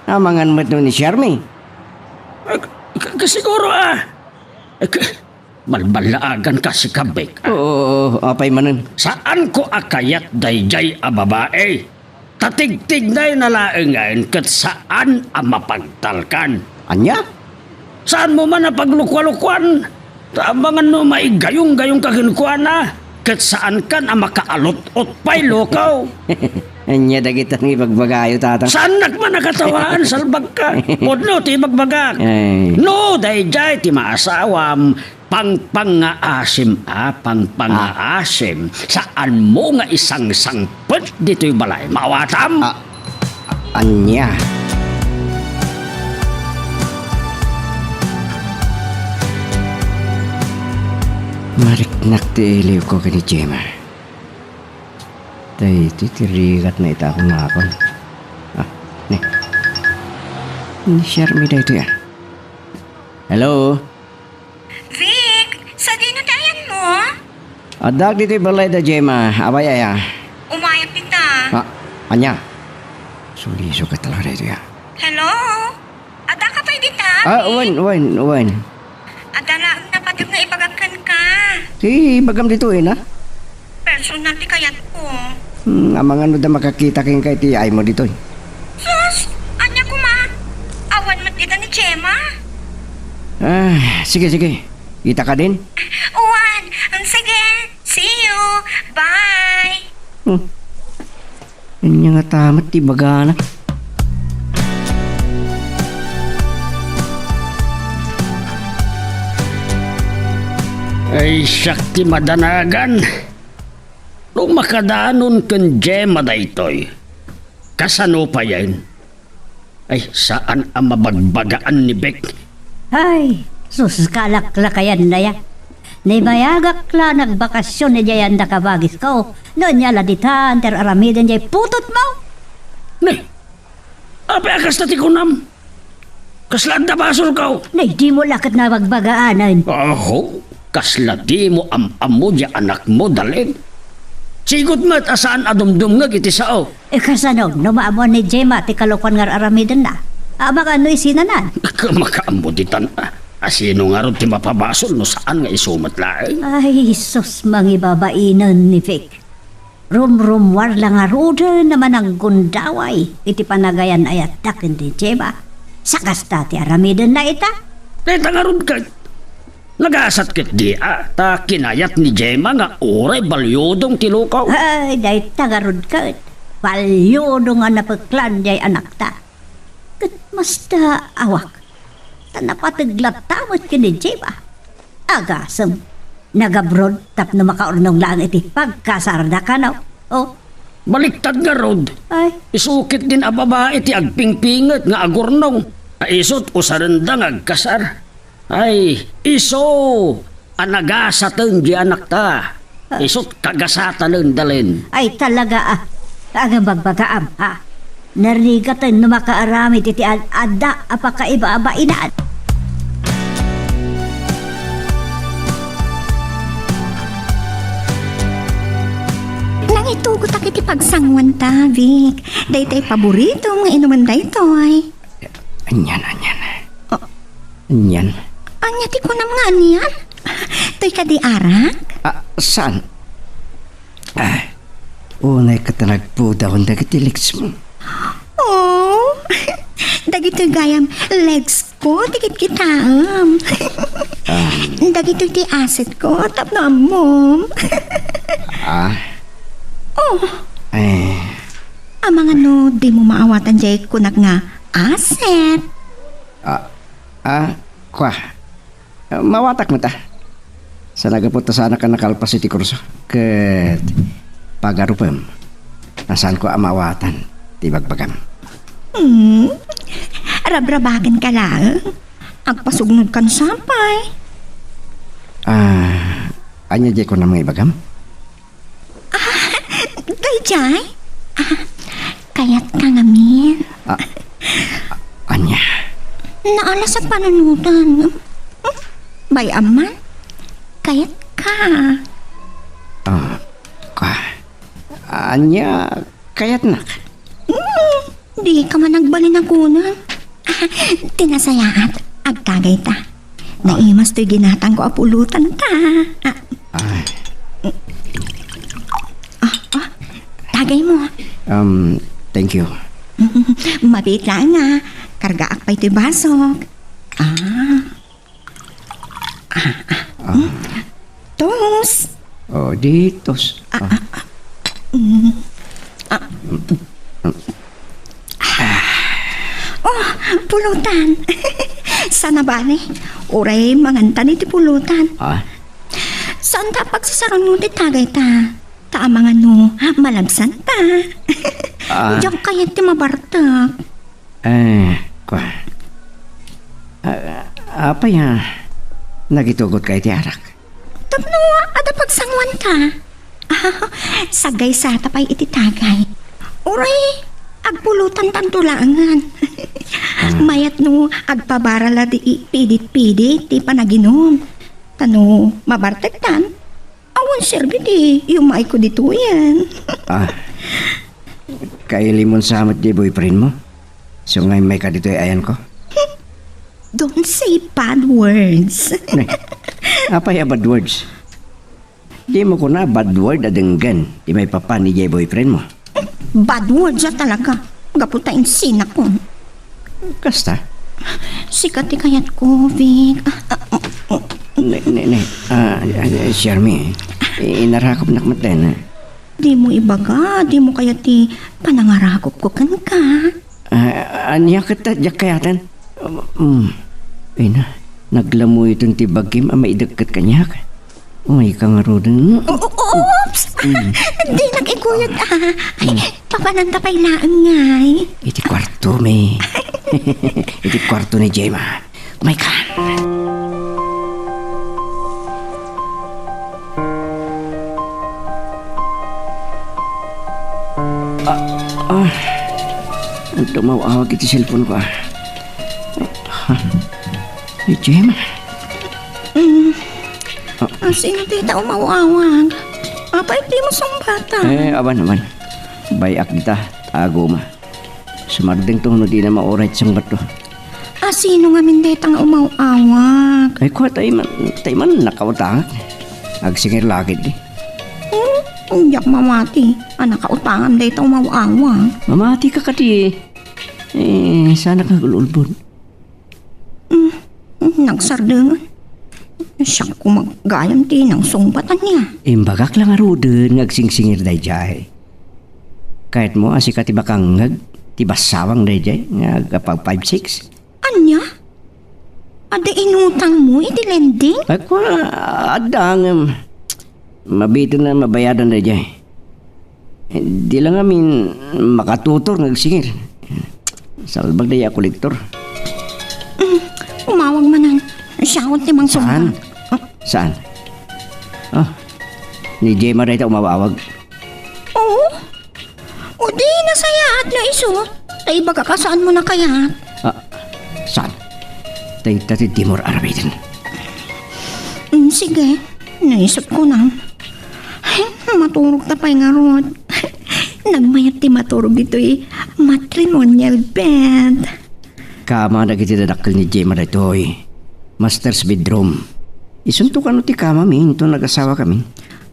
amangan met no ni Shermie. K-, k-, siguro, ah. K-, Balballaagan ka, Bek, a. Oo, apay manen? Saanko a kayat daydiay a babai. Ta tigtignayna laengen ket saan a mapagtalkan. Ania? Saanmo man a paglukualukuan. Ta amangan no maigayonggayongka kenkuana, ket saankan a makaalot-ot pay, lukaw. Ania dagita nga ibagbagayo, Tatang? Saannak man a katawaan, salbagka. Pudno ti ibagbagak. Ay. No daydiay ti maasawam, pangpangaasim a, pangpangaasim. Ah. Saanmo nga isangsangpet ditoy balay. Maawatam? Ah, ania? Mariknak ti iliwko ken ni Gemma. Daytoy ti rigatna ita a kunakon. Ah, ni. Ni Shermie daytoy, a. Hello? Vic, sadino ti ayanmo? Addaak ditoy balay da Gemma. Apay aya? Umayak dita. Ah, ania? Suliso ket talaga daytoy, a. Hello? Addaka pay dita, Vic? Ah, wen, wen, wen. Adda laeng napateg nga ibagak kenka. Ti ibagam ditoy, na? Personal ti kayatko. Hmm, amangan no adda makakita kenka iti yaaymo ditoy. Sus! Ania koma? Awan met dita ni Gemma? Ah, sige, sige. Kita ka din? Wen. Sige. See you. Bye. Hmm. Ania ngata met ti ibagana? Ay, siak ti madanagan. No makadanon ken Gemma daytoy, kasano payen? Ay, saan a mabagbagaan ni Bek. Ay, sus, kalaklakayanna ya. Naibayagak la nagbakasyon idiay anda kabagisko. No ania la ditan ti ar-aramiden diay putotmo? Ne, apay a kasta ti kunam? Kasla adda basolko? Ne, dimo la ket nabagbagaanen. Aho, kasla dimo am-ammo diay anakmo, Dalin. Sigud met a saan a dumdumngeg iti sao. E, kasano no maammoan ni Gemma ti kalokuan nga ar-aramidenna? Amangan no isinanan? Ka-, makaammo ditan, a. A, sino ngarud ti mapabasol no saan nga isu met laeng? Ay, sus, mangibabainen ni Vic. Rumrummuar la ngaruden a mananggundaway iti panagayan-ayatda ken ni Gemma. Sakasta ti aramidenna ita? Dayta ngarud ket nagasat ketdi a, ta kinayat ni Gemma nga uray baliudong ti lukaw. Ay, dayta ngarud ket baliudong a napeklan diay anakta. Ket masdaawak, ta napateg latta met ken ni Gemma. Agasem, nagabroad tapno makaurnong laeng iti pagkasarda kano. O. Baliktad ngarud. Ay. Isu ketdin a babai ti agpingpinget nga agurnong. A, isut' usarenda nga agkasar. Ay, isu a nagasaten diay anakta. Ah. Isut' kagasatanen, Dalin. Ay, talaga, a. Ngem bagbagaam, a. Narigaten no makaaramid iti ad-adda a pakaibabainan. Nangitugotak iti pagsanguanta, Vic. Daytay paboritom nga inumen daytoy. Anian, anian. Oh. Anian. Ania ti kunam nga anian? Toy kadi arak? A, saan? A, unay ket nagpudawon dagiti legsmo. Oh, dagitoy gayam legsko ti kitkitaem. A. Dagitoy ti assetko tapno ammom. A. Oh. E. Amangan no dimo maawatan diay kunak nga asset. A, a, kua. Mawatak met a. Saan a gapu ta saanak a nakalpas iti kurso. Ket pagarupem, a, saanko a maawatan ti ibagbagam. Hmm? Rabrabakenka laeng. Agpasugnodkan sapay. A, ania diay kunam nga ibagam? A, daydiay? A, kayatka ngamin. A, a, ania? Naalas a panunotan. Hmm? Bay-am man? Kayatka. A, ka-, ania kayatnak? Hmm. Dika man agbalin a kunam. Ti nasayaat, agtagayta. Naimas toy ginatangko a pulutan ta. Ah, Ah, ah, tagaymo. Um, thank you. Mabiit laeng nga. Kargaak pay toy basok. Ah. Ah, ah. Ah. Hmm? Tos. Oh, di tos. Ah, ah, ah. Mm. Ah. Oh, pulutan. Sana bale. Uray mangan ta iti pulutan. Ah? Saan ta pagsasaron mo ti tagay ta? Ta amangan no malabsan ta. Ah. Diak kayat ti mabartek. Eh, kwa. Ah, apay a nagitugot ka iti arak? Tapno adda pagsanguan ta. Sagaysa ta pay iti tagay. Uray, agpulutan tanto laengen. Ah. Mayat no agpabara la di i-, pidit-pidit ti panaginum. Ta no mabartektan, awan serbi ti yumayko ditoyen. Ah. Kailimon sa met ti boyfriend mo? So nga immayka ditoy ayanko? Don't say bad words. Ne, apay a bad words? Dimo kuna bad word a denggen ti maipapan idiay boyfriend mo? Bad words a talaga. Gapu ta insinakon. Kasta? Sika ti kayatko, Vic. Ah, ah, ah, ah. Ne, ne, ne. Ah, ah, Shermie, i-, inarakopnak met dayta. Dimo ibaga, dimo kayat ti panangarakopko kenka? Ah, ania ket ta diak kayaten? Um, ina, naglamuyon ti bagim a maidekket kaniak. Umayka ngaruden. O-, o-, oops! Mm. Dinak ikuyog, ah. Ay, mm, papananta pay laeng ngay. Iti kuarto mi. Iti kuarto ni Gemma. Umayka. Ah, ah. Adda umaw-awag iti cellphone ko, ah. Ah, ni Gemma. Mm. Ah. Ah, sino dayta umaw-awag? Apay, dimo sungbatan? Eh, awan, awan. Bay-ak dita, tagom. Sumardengto no dina maoray ti sungbatto. Ah, sino ngamin dayta nga umaw-awag? Ay, kua, tay man, tay man, nakautangak. Agsingir la ketdi. Hmm, diak mamati a nakautangan dayta umaw-awag. Mamatika kadi. Eh, saanak nga agul-ulbod. Mm, nagsardengan. Siak koma gayam ti nangsungbat ania. Imbagak la ngaruden nga agsingsingir daydiay. Kayatmo a sika ti makangngeg ti bassawang daydiay nga agpag five six? Ania? Adda inutangmo iti lending? Ay, kua, adda ngem mabiiten a mabayadan daydiay. Di la ngamin makatutor nga agsingir. Salbag daydiay a kolektor. Mm, umawag manen. Siak ti mangsungbat. Saan? Saan? Oh, ni Gemma dayta umaw-awag. Oo. O di, nasayaat nga isu. Ta ibagak a saanmo nakayat. Ah, saan? Dayta ti dimo aramiden. Mm, sige. Naisut ko na. Ay, maturog ta pay ngarud. Nagmayat ti maturog ditoy matrimonial bed. Kama dagiti dadakkel ni Gemma daytoy. Master's bedroom. Isunto kano ti kamami inton nagasawa kami?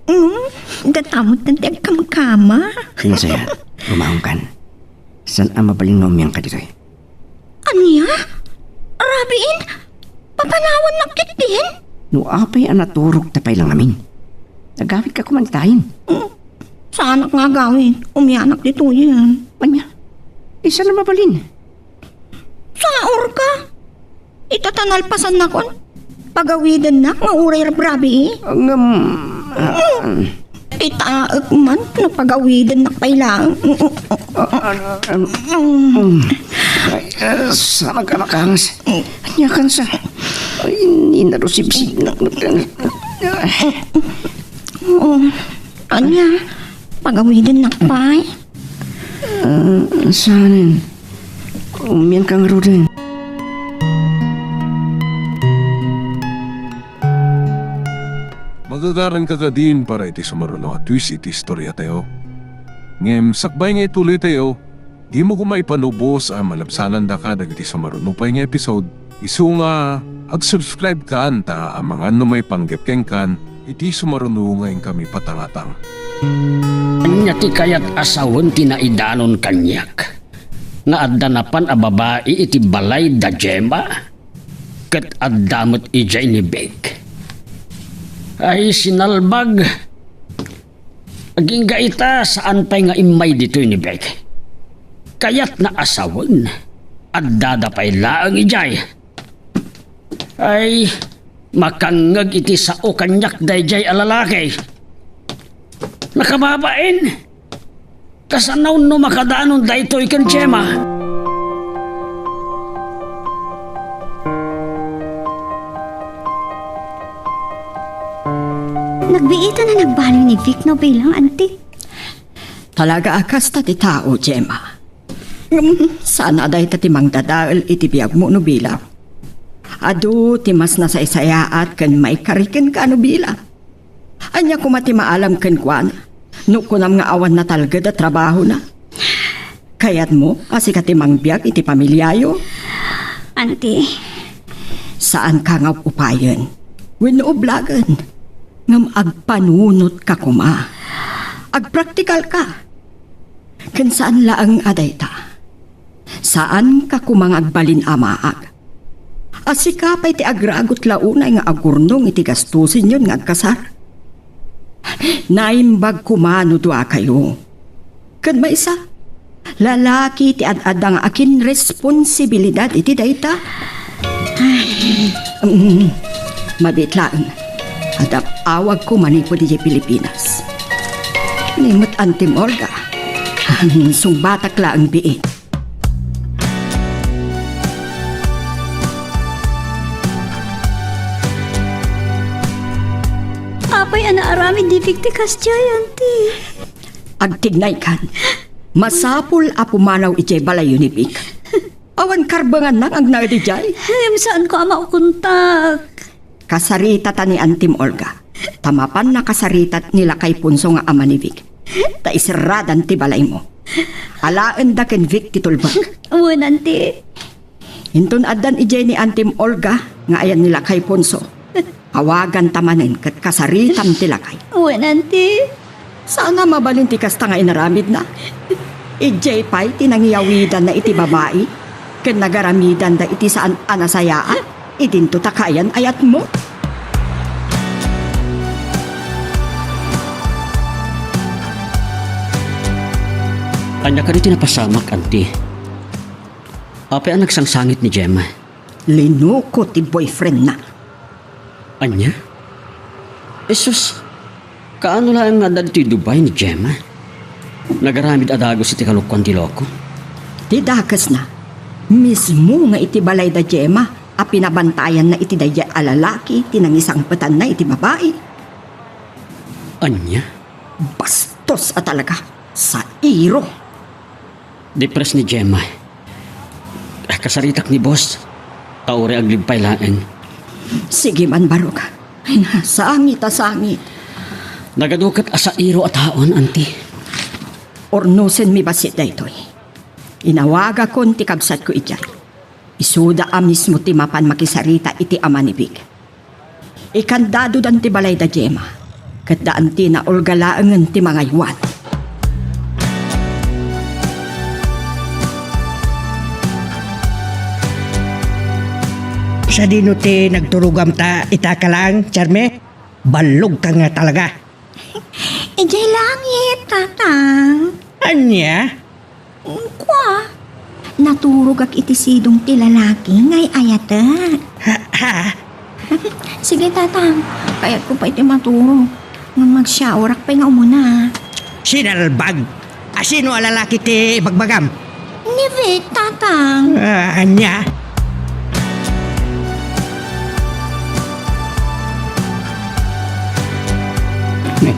Mm, datamutan ti agkamkama. Nasayaat, rumaongkan. Saan a mabalin nga umiangka ditoy? Ania? Rabiin? Papanawannak ketdin? No apay a naturog ta pay la ngamin. Agawidka koma ditayen. Mm, saanak nga agawid. Umianak ditoyen. Ania? Saan a mabalin? Saurka? Ita ta nalpasannakon, pagawidennak nga uray rabrabii. Ngem, ah, itaek man no pagawidennak pay laeng. Ah, ah, ah, um, ay, ah, saan ka nakangas? Ania kansa? Ay, ninarusibsibnak. Oo. Ania, pagawidennak pay? Ah, saanen. Umiangka ngaruden. Magagaranka kadin para iti sumaruno a twist iti istoriatayo. Ngem sakbay nga ituloytayo, dimo koma ipanubos a malabsanandaka dagiti sumaruno pay nga episode, isu nga Ag-subscribe kan ta amangan no maipanggep kenkan iti sumaruno nga inkami patangatang. Ania ti kayat a sawen ti naidanon kaniak nga adda napan a babai iti balay da Gemma? Ket adda met idiay ni Vic. Ay, sinalbag! Agingga ita, saan pay nga immay ditoy ni Vic. Kayatna a sawen, addada pay laeng idiay. Ay, makangngeg iti sao kaniak daydiay a lalaki. Nakababain! Kasano no makadanon daytoy ken Gemma? Nagbiitan a nagbaliw ni Vic no bilang, anti. Talaga a kasta ti tao, Gemma. Ngem saan a dayta ti mangdadael iti biagmo no bilang. Adu ti mas nasaysayaat ken maikari kenka no bilang. Ania koma ti maalam kenkuana no kunam nga awan natalged a trabahona? Kayatmo a sika ti mangbiag iti pamiliayo? Anti. Saanka nga up-upayen wenno ublagen, ngem agpanunotka koma. Agpraktikalka. Ken saan laeng a dayta. Saanka koma nga agbalin a maag. A sika pay ti agragot la unay nga agurnong iti gastusenyon nga agkasar. Naimbag koma no duakayo. Ken maysa, lalaki ti ad-adda nga akinresponsibilidad iti dayta. Ay, mm, mabiit laeng. Adda awagko manipud idiay Pilipinas. Ni met Antim Olga. Sungbatak laeng biit. Apay a naaramid ni Vic ti kasdiay, anti? Agtignaykan. Masapul a pumanaw idiay balayyo ni Vic. Awan karbenganna nga agnaed idiay. Ngem saanko a maukontak. Kasaritata ni Antim Olga. Ta mapan nakasaritat ni lakay Ponso nga ama ni Vic. Ta iserradan ti balaymo. Alaenda ken Vic ti tulbek. Wen, anti. Inton addan idiay ni Antim Olga nga ayan ni lakay Ponso, awaganta manen ket kasaritam ti lakay. Wen, anti. Saan a mabalin ti kasta nga inaramidna. Idiay pay ti nangiyawidanna iti babai ken nagaramidanda iti saan a nasayaat. Idinto ta kaayan-ayatmo. Ania kadi ti napasamak, anti? Apay a nagsangsangit ni Gemma? Linuko ti boyfriendna. Ania? Jesus, kaano laeng nga adda ditoy Dubai ni Gemma? Nagaramid a dagus iti kalokoan ti loko. Ti dakesna, mismo nga iti balay da Gemma a pinabantayanna iti daydiay a lalaki ti nangisangpetanna iti babai. Ania? Bastos a talaga. Sairo. Depres ni Gemma. Ah, kasaritak ni boss. Ta uray aglibpay laeng. Sige man, barok. Ay na, sangit a sangit. Nagadu ket a sairo a taon, anti. Urnosenmi bassit daytoy. Inawagakon ti kabsatko idiay. Isuda a mismo ti mapan makisarita iti ama ni Vic. Ikandadodan ti balay da Gemma, ket da Antina Olga laengen ti mangaywan. Sadino ti nagturogam ta ita ka laeng, Charme? Ballogka nga talaga. Idiay langit, Tatang. Ania? Kua, naturogak iti sidong ti lalaki nga ay-ayatek. Ha? Ha? Sige, Tatang. Kayatko pay ti maturog. Ngem magsyaorak pay nga umuna. Sinalbag! Asino a lalaki ti ibagbagam? Ni Vic, Tatang. Ah, ania? Ni,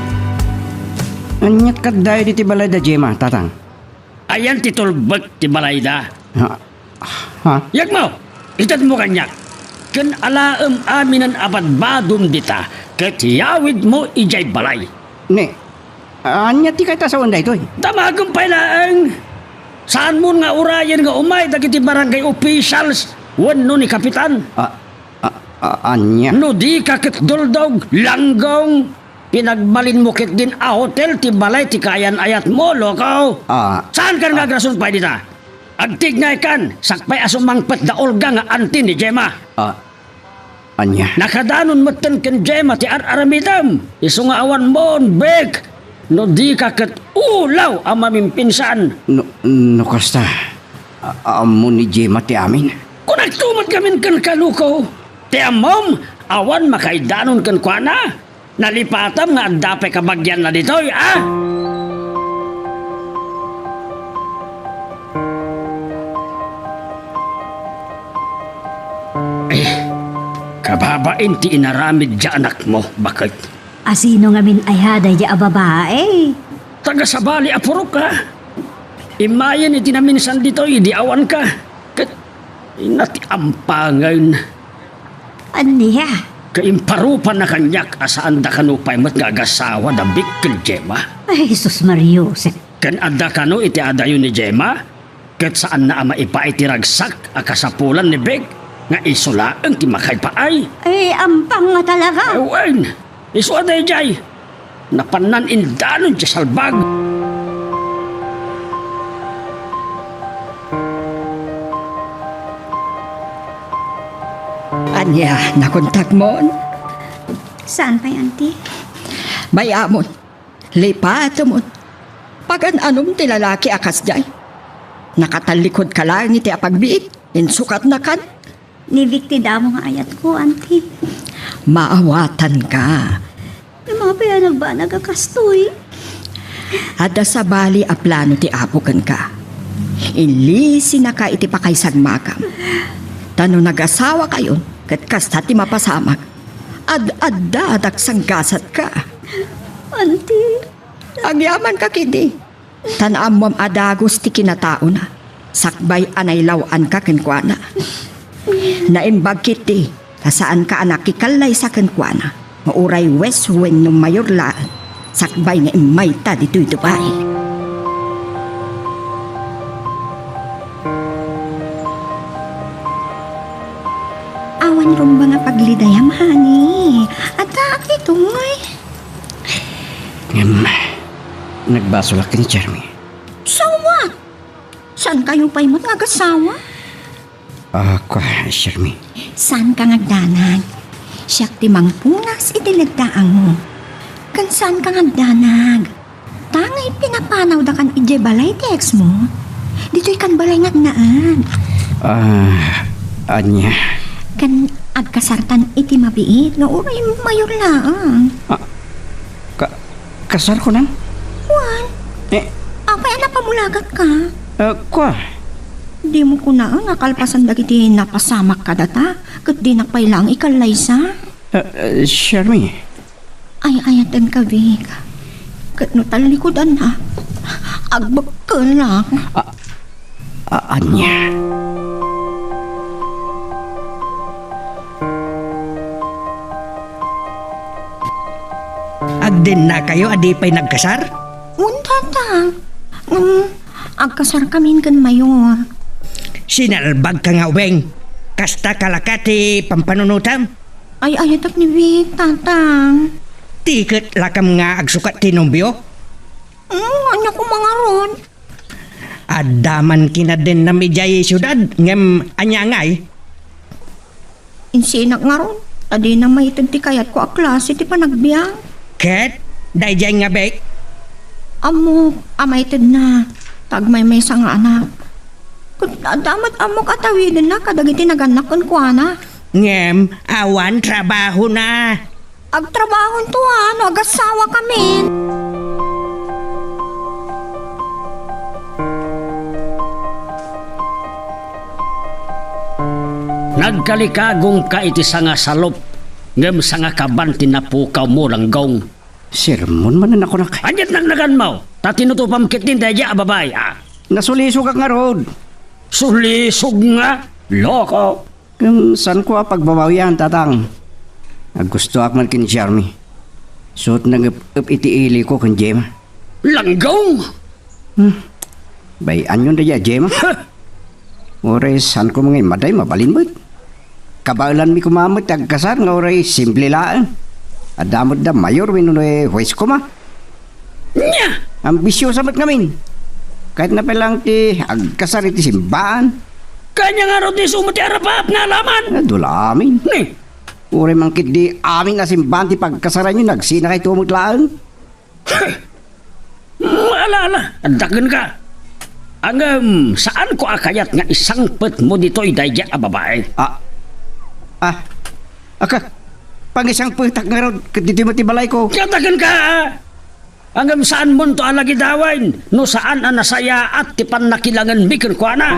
ania kadday diti balay da Gemma, Tatang? Ayan ti tulbek ti balayda. Ha? Ha? Yegmo! Itedmo kaniak. Ken alaem aminen a badbadom dita, ket yawidmo idiay balay. Ni, ania ti kayat a sawen daytoy? Damagem pay laeng. Saanmon nga urayen nga umay dagiti barangay officials wenno ni kapitan. Ah, ah, A-, ania? No dika ket duldog, langgong, pinagbalinmo ketdin a hotel ti balay ti kaayan-ayatmo, loko. Ah. Saankan nga agrason pay dita? Agtignaykan, sakbay a sumangpet da Olga nga anti ni Gemma. Ah, ania? Nakadanon metten ken Gemma ti ar-aramidem. Isu nga awanmon, Bek. No dika ket ulaw a mamimpinsan. No, no kasta, a-, ammo ni Gemma ti amin. Kunakto met ngamin kenka, loko. Ti ammom, awan makaidanon kenkuana. Nalipatam nga adda pay kabagianna ditoy, a? Eh, kababain ti inaramid ti anakmo, baket. A sino ngamin aya daydi a babai? Taga-sabali a purok, a. Immayen iti naminsan ditoy, idi awanka. Ket ina ti ampangen. Ania? Kaimparupanna kaniak a saanda kano pay met nga agasawa da Bek ken Gemma. Ay, Jesus Maria Joseph. Ken adda kano iti adayo ni Gemma? Ket saanna a maipaay ti ragsak a kasapulan ni Bek nga isu laeng ti makaipaay. Ay, ampang nga talaga. Ay, wen, isu a daydiay. Napannan indanon ti salbag. Ania, nakontakmon? Saan pay, Auntie? Bay-amon, lipatemon. Pagan-anom ti lalaki a kasdiay. Nakatallikudka laeng iti apagbiit, insukatnakan. Ni Vic ti damo nga ayatko, Auntie. Maawatanka. Ni mapay a nagbanag a kastoy. Adda sabali a plano ti Apo kenka. Inlisinaka iti pakaisagmakam. Ta no nagasawakayon, ket kasta ti mapasamak. Ad-adda a dagsanggasatka. Auntie. Agyamanka ketdi. Tan ammom a dagus ti kinataona, sakbay a nailaw-anka kenkuana. Naimbag ketdi, ta saanka a nakikallaysa kenkuana, nga uray wes wenno mayor laeng, sakbay nga immayta ditoy Dubai. Awan rumbeng a paglidayam, honey. Addaak ditoy. Ngem, nagbasolak ken Jeremy. So what? Saankayo pay met nga agasawa? Ah, kua, Jeremy. Saanka nga agdanag. Siak ti mangpunas iti leddaangmo. Ken saanka nga agdanag. Ta nga ipinapanawdakan idiay balay ti ex mo. Ditoy kan balay nga agnaed. Ah, ania? Ken agkasartan iti mabiit nga uray mayor laeng. Ah, ka-, kasarko na? Wen. Eh. Apay a napamulagatka? Eh, kua? Dimo kunaen nga kalpasan dagiti napasamak kadata, ket dinak pay laeng ikallaysa? Eh, eh, Shermie. Ay-ayatenka, Vic. Ket no tallikudannak, agbekkelak. Ah, ah, ania? Agdennakayo a di pay nagkasar? Wen, Tatang. Ngem, agkasarkamin ken Mayor. Sinalbagka nga ubing. Kasta ka la ket ti pampanunotam? Ay-ayatek ni Vic, Tatang. Ti ket lakam nga agsukat ti nobio? Mm, ania koma ngarud? Adda man kinadennam idiay siudad, ngem ania ngay? Insinak ngarud, ta dina maited ti kayatko a klase ti panagbiag. Ket daydiay nga Vic? Ammok a maitedna, ta agmaymaysa nga anak. Ket adda met ammok a tawidenna kadagiti nagannak kenkuana. Ngem awan trabahona. Agtrabahonto a no agasawakamin. Nagkalikagumka iti sangasalup, ngem sangakaban ti napukawmo, Langgong. Sermon manen a kunak. Ania't nagnaganmo? Ta tinutupam ketdin daydiay a babai, a. Nasulisogak ngarud. Sulisog nga? Loko. Ngem saanko a pagbabawian, Tatang. Aggustoak man ken Jeremy. Suot nangep-ep iti iliko ken Gemma. Langgong! Hmm. Bay-anyon daydiay a Gemma. Ha! Uray saanko nga immaday, mabalin met. abaelanmi koma met ti agkasar nga uray simple laeng. Adda met da mayor wenno huwes koma. Nya! Ambisyosa met ngamin. Kayatna pay laeng ti agkasar iti simbaan. Kanya nga rod isu met ti arapap nga alaman. Adu la amin. Ni? Uray man ketdi amin a simbaan ti pagkasaranyo, nagsinakayto met laeng. Ala, ala, adda kenka. Ngem, saanko a kayat nga isangpetmo ditoy daydiay a babai. Ah, ah, aka, pangisangpetak ngarud, ket ditoy met ti balayko. Adda kenka. Ngem saanmonto a lagidawen no saan a nasayaat ti pannakilangenmi kenkuana.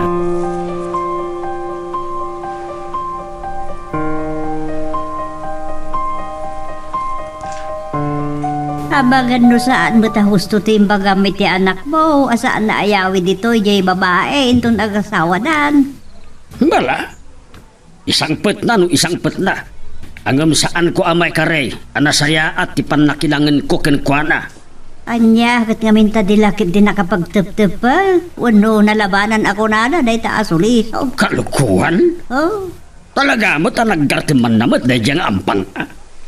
Amangan no saan met a husto ti imbagam iti anakmo a saan a ayawi ditoy diay babai inton agasawadan. Bala, isangpetna no isangpetna. Ngem saanko a maikari a nasayaat ti pannakilangenko kenkuana. Ania ket ngamin ta di la ketdi nakapagteptepel wenno nalabanan a kunana dayta a sulisog? Kalokoan? Oh. Talaga met a nagdartemanna met daydiay nga ampang.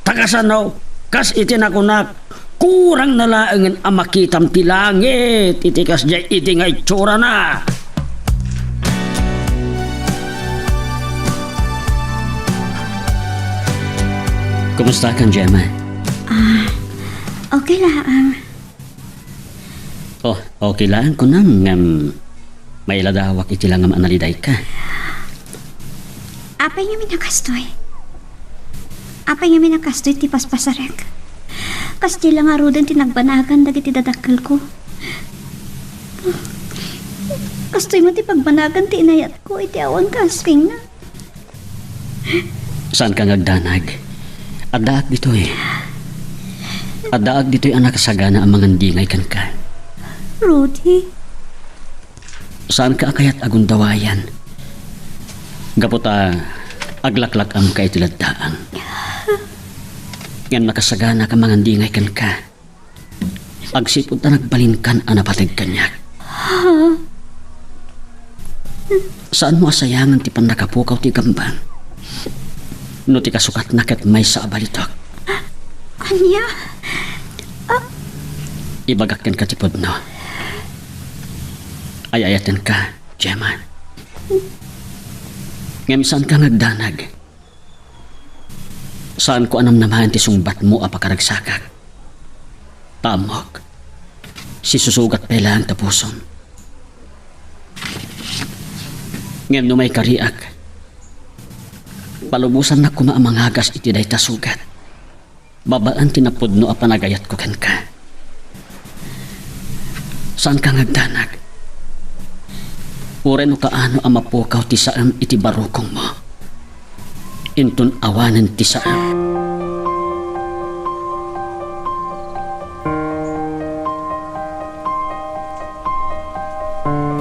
Ta kasano, kas iti nakunak, kurangna laengen a makitam ti langit iti kasdiay idi nga itsurana. Kumustakan, Gemma? Ah, okay laeng. Oh, okay laeng kunam ngem mailadawak iti langam a nalidayka. Apay ngamin a kastoy? Apay ngamin a kastoy ti paspasarek? Kasdiay la ngaruden ti nagbanagan dagiti dadakkelko. Kastoy met ti pagbanagan ti inayatko iti awan kaasingna. Saanka nga agdanag. Addaak ditoy. Addaak ditoy a nakasagana a mangandingay kenka. Rudy. Saanka a kayat a gundawayan. Gapu ta aglaklak-amka iti laddaang. Ngem nakasagana a mangandingay kenka. Agsipud ta nagbalinkan a napateg kaniak. Saanmo a sayangen ti pannakapukaw ti gambang? No ti kasukatna ket maysa a balitok. Ania? Ah. Ibagak kenka ti pudno. Ay-ayatenka, Gemma. Ngem saanka nga agdanag. Saanko a namnamaen ti sungbatmo a pakaragsakak. Ta ammok, sisusugat pay laeng ta pusom. Ngem no maikariak, palubosannak koma a mangagas iti dayta sugat babaen ti napudno a panagayatko kenka. Saanka nga agdanag. Uray no kaano a mapukaw ti saem iti barukongmo, inton awanen ti saem.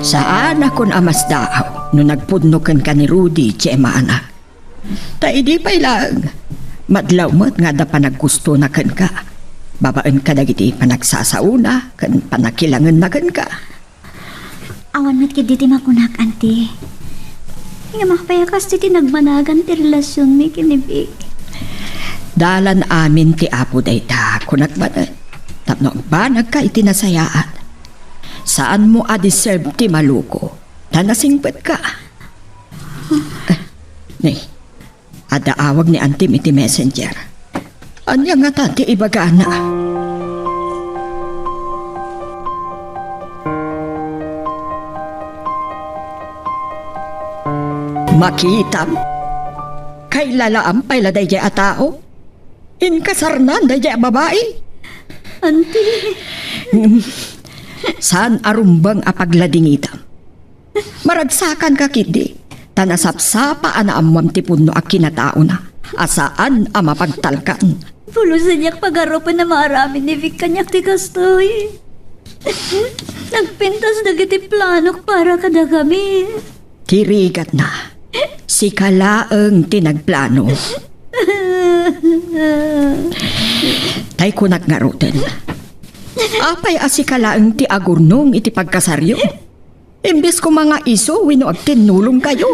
Saanakon a masdaaw no nagpudno kenka ni Rudy, Gemma, anak. Ta idi pay laeng, madlaw met nga adda panaggustona kenka, babaen kadagiti panagsasaona ken pannakilangenna kenka. Awan met ketdi ti makunak, Auntie. Ngem apay a kastoy ti nagbanagan ti relasionmi ken ni Vic? Dalan amin ti Apo dayta, kunak manen, tapno agbanagka iti nasayaat. Saanmo a deserve ti maluko, ta nasingpetka. Eh, ni, adda awag ni Antim iti messenger. Ania ngata ti ibagana? Makitam? Kailalaam pay la daydiay a tao? Inkasarnan daydiay a babai? Auntie. Saan a rumbeng a pagladingitam. Maragsakanka ketdi, ta nasapsapa a naammoam ti pudno a kinataona, a saan a mapagtalkan. Pulos diak pagarupen a maaramid ni Vic kaniak ti kastoy. Nagpintas dagiti planok para kadakami. Ti rigatna, sika laeng ti nagplano. Tay kunak ngaruden, apay a sika laeng ti agurnong iti pagkasaryo? Imbes koma nga isu wenno agtinnulongkayo.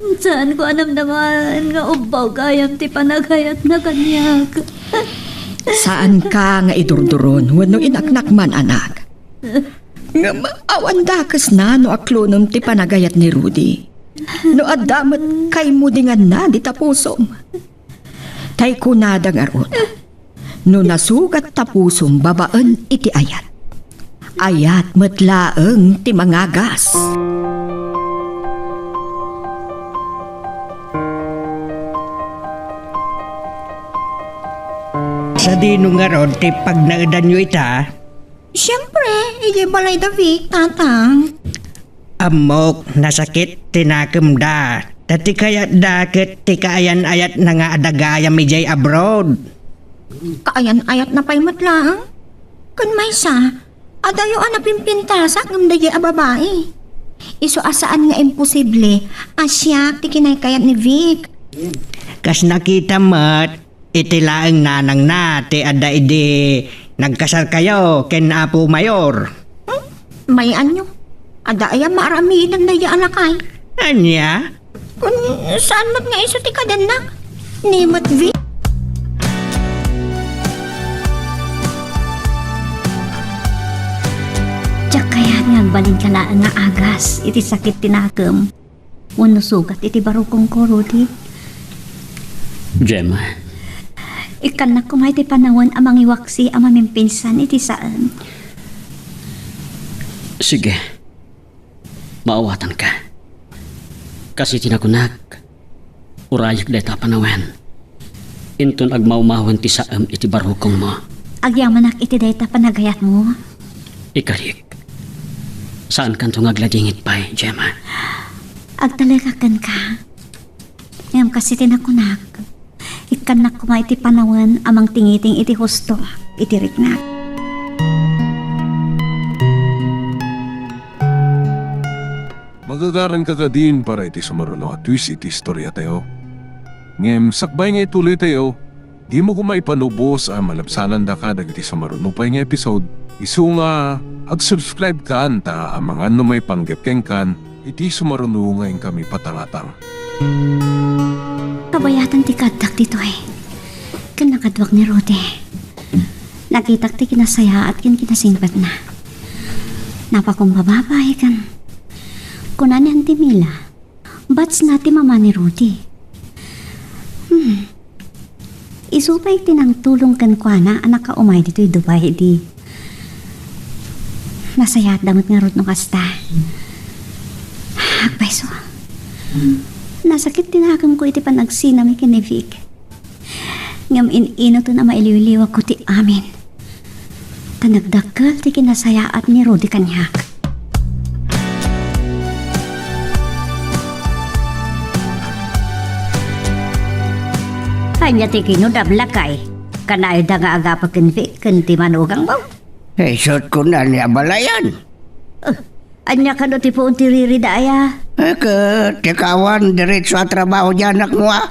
Saanko a namnamaen nga ubbaw gayam ti panagayatna kaniak. Saanka nga idurduron wenno inaknak man, anak. Ngem awan dakesna no aklonem ti panagayat ni Rudy. No adda met kaimudinganna dita pusom. Tay kunada ngarud, no nasugat ta pusom babaen iti ayat, ayat met laeng ti mangagas. Sadino ngarud ti pagnaedanyo ita? Siempre, idiay balay da Vic, Tatang. Ammok, nasakit ti nakemda. Ta ti kayatda ket ti kaayan-ayatna nga adda gayam idiay abroad. Kaayan-ayatna pay met laeng? Ken maysa, adayo a napimpintasak ngem daydiay a babai. Isu a saan nga imposible a siak ti kinaykayat ni Vic. Kas nakita met, iti laeng nanangna ti adda idi nagkasarkayo ken Apo Mayor. Hmm? May-anyo? Adda aya maaramidan daydiay a lakay? Ania? Kun saan met nga isu ti kadennak? Ni met Vic? Diak kayat nga agbalinka laeng nga agas iti sakit ti nakem wenno sugat iti barukongko, Rudy. Gemma. Ikkannak koma iti panawen a mangiwaksi a mamimpinsan iti saan. Sige. Maawatanka. Kas iti nakunak, urayek dayta a panawen. Inton agmawmawen ti saem iti barukongmo. Agyamanak iti dayta panagayatmo. Ikalik. Saankanto nga agladingit pay, Gemma. Agtalekak kenka. Ngem kas iti nakunak, ikkannak koma iti panawen a mangtingiting iti husto iti riknak. Magagaranka kadin para iti sumaruno a twist iti istoriatayo. Ngem sakbay nga ituloytayo, dimo koma ipanubos a malabsanandaka dagiti sumaruno pay nga episode, isu nga ag-subscribe kan ta amangan no maipanggep kenkan iti sumaruno nga inkami patangatang. Kabayatan ti kaaddak ditoy ken nakaduak ni Rudy. Nakitak ti kinasayaat ken kinasingpetna. Napakumbaba pay ken kuna ni Auntie Mila, batchna ti mama ni Rudy. Hmm. Isu pay ti nangtulong kenkuana a nakaumay ditoy Dubai idi nasayaatda met ngarud no kasta. Agpayso. Nasakit ti nakemko iti panagsinami ken ni Vic. Ngem in-inuton a mailiwliwakko ti amin. Ta nagdakkel ti kinasayaat ni Rudy kaniak. Ania ti kinunam, lakay? Kanayda nga agapa ken Vic ken ti manugangmo? Isut' kuna ni abalayan. Eh, ania kano ti puon ti ririda aya? Eh, ket ti kawan, diretso a trabaho di anakmo, a?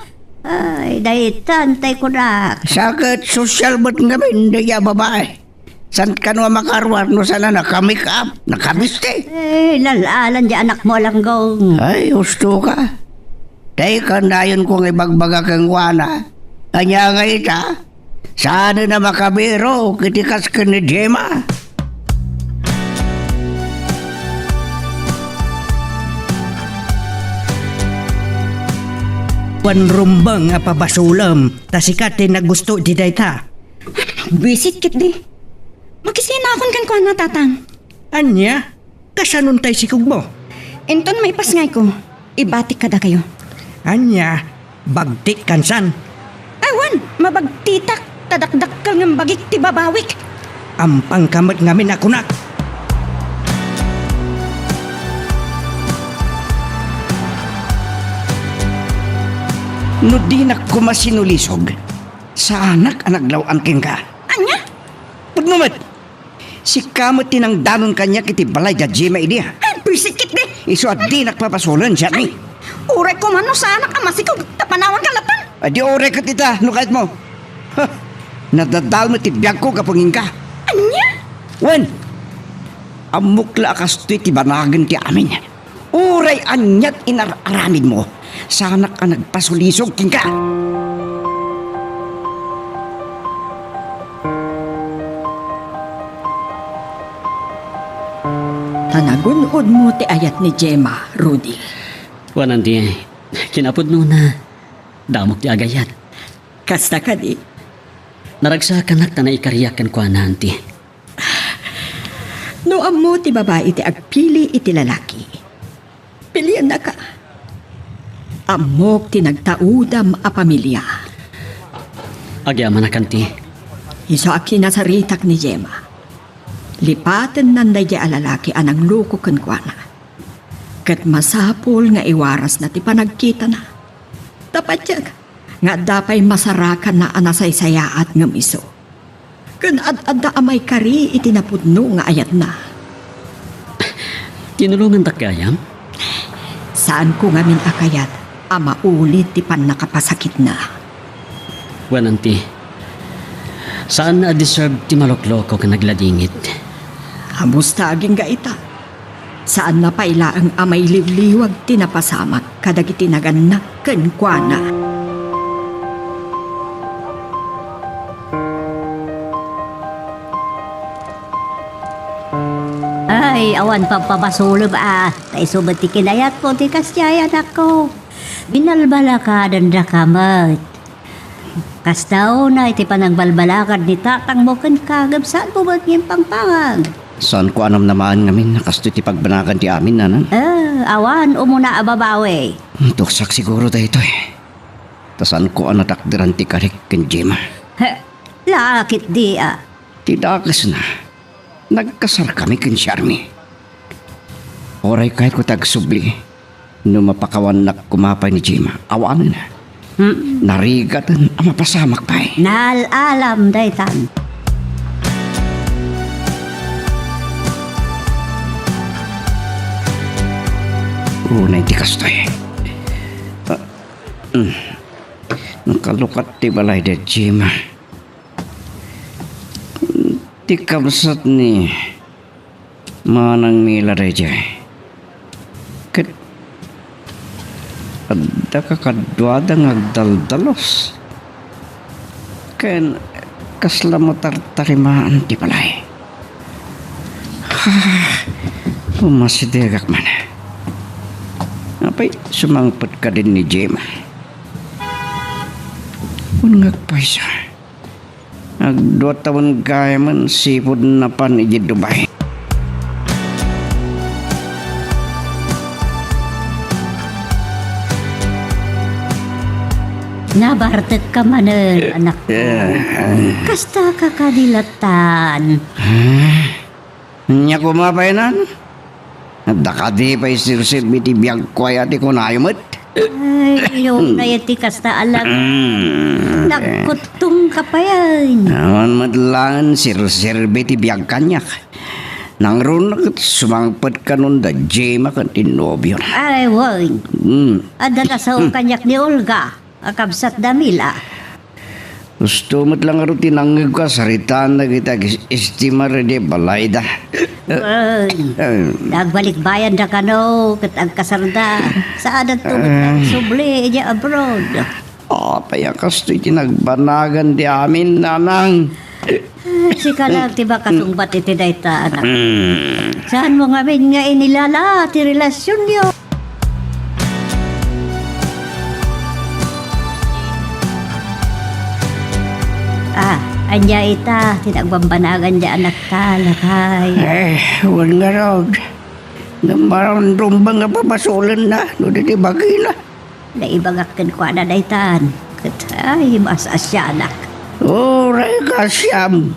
Ay, daytan tay kunak. Sa ket sosyal met ngamin daydiay a babai. Saan kano a makaruar no saan a naka-make up, nakabisti? Eh, lal-alan di anakmo a langgong. Ay, husto ka. Tay kanayonko nga ibagbaga kenkuana. Ania nga ita? Saan a makabirok iti kas ken ni Gemma? Wen rumbeng a pabasolem, ta sika ti nagusto iti dayta. Buisit ketdi. Makisinakon kenkuana, Tatang. Ania? Kasanon tay sikogmo? Inton maipasngayko, ibatik kadakayo. Ania? Bagtik kansan? Awan, mabagtitak, ta dakdakkel ngem bagik ti babawik. Ampangka met ngamin a kunak. No dinak koma sinulisog, saanak a naglaw-an kenka. Ania? Pudno met! Sika met ti nangdanon kaniak iti balay da Gemma idi, a? Ay, buisit ketdi! Isu a dinak pabasolen, Jenny. Uray koma no saanak a masikog, ta panawanka latta. Adi uray ket ita, no kayatmo. Ha! Nadadael met ti biagko gapu kenka. Ania? Wen, ammok la a kastoy ti banagen ti amin. Uray aniat inar-aramidmo, Saanak a nagpasulisog kenka. Ta nagun-odmo ti ayat ni Gemma, Rudy. Wen, Auntie, kinapudnona, damok ti agayat. Kasta kadi? Naragsakanak ta naikariak kenkuana, Auntie. No ammo ti babai ti agpili iti lalaki, piliennaka. Ammok ti nagtaudam a pamilia. Agyamanak, Auntie. Isu a kinasaritak ni Gemma. Lipatennan daydiay a lalaki a nangluko kenkuana. Ket masapul nga iwarasna ti panagkitana. Ta patiek nga adda pay masarakanna a nasaysayaat ngem isu. Ken ad-adda a maikari iti napudno nga ayatna. Tinulongandak gayam? Saanko ngamin a kayat a maulit ti pannakapasakitna. Wen, Auntie, saanna a deserve ti malokloko ken nagladingit. Amusta agingga ita? Saanna pay laeng a mailiwliwag ti napasamak kadagiti nagannak kenkuana. Ay, awan pagpabasolem a, ta isu met ti kinayatko ti kasdiay, anakko. Binalbalakadandaka met. Kasta unay ti panangbalbalagad ni tatangmo kenka, ngem saanmo met nga impangpangag. Saanko a namnamaen ngamin a kastoy ti pagbanagan ti amin, nanang. Ah, awan umuna a babawi. Tuksak siguro daytoy. Ta saanko a natakderan ti karik ken Gemma. He, lakit di a. Ti dakesna, nagkasarkami ken Charmy. Uray kayatko ti agsubli no mapakawannak koma pay ni Gemma. Awanen. Hmm. Narigaten a mapasamak pay. Naal-alam daytan. Unay ti kastoy. Ah, mm. Nakalukat ti balay da Gemma. Ti kabsat ni Manang Mila daydiay. Ket adda kakaduada nga agdaldalus. Ken kasla matartarimaan ti balay. Ah, umasidegak man. Apay, sumangpet kadin ni Gemma. Wen nga agpayso. Agdua tawen gayamen sipud napan idiay Dubai. Nabartekka manen, eh, anakko. Eh, eh. Kasta ka kadi latan. Ah? Ania koma pay nan? Adda kadi pay serserbi ti biagko aya ti kunayo met? Ay, iyong na ti kasta a lagip. Mm. Nagkuttong ka payen. Awan met laeng serserbi ti biag kaniak. Nangruna ket sumangpet kanon da Gemma ken ti nobio. Ay, wen. Mm. Adda ta sao kaniak ni Olga. A kabsat da Mila. Husto met la ngarud ti nangngegko a saritaan dagiti ag-estimar idiay balayda. Wen, eh, nagbalikbayanda kano ket agkasarda. Saadanto met, eh, nagsubli idiay abroad. Apay a kastoy ti nagbanagan ti amin, nanang? Ah, sika lang ti makasungbat iti dayta, anak. Mm. Saanmo ngamin nga inilala ti relasionyo? Ah, ania ita ti nagbambanagan ti anakta, lakay? Eh, wen ngarud. Ngem marumromben nga pabasolenna no di ti bagina. Naibagak kenkuana daytan, ket, ay, maas-asianak. Uray kaasiam,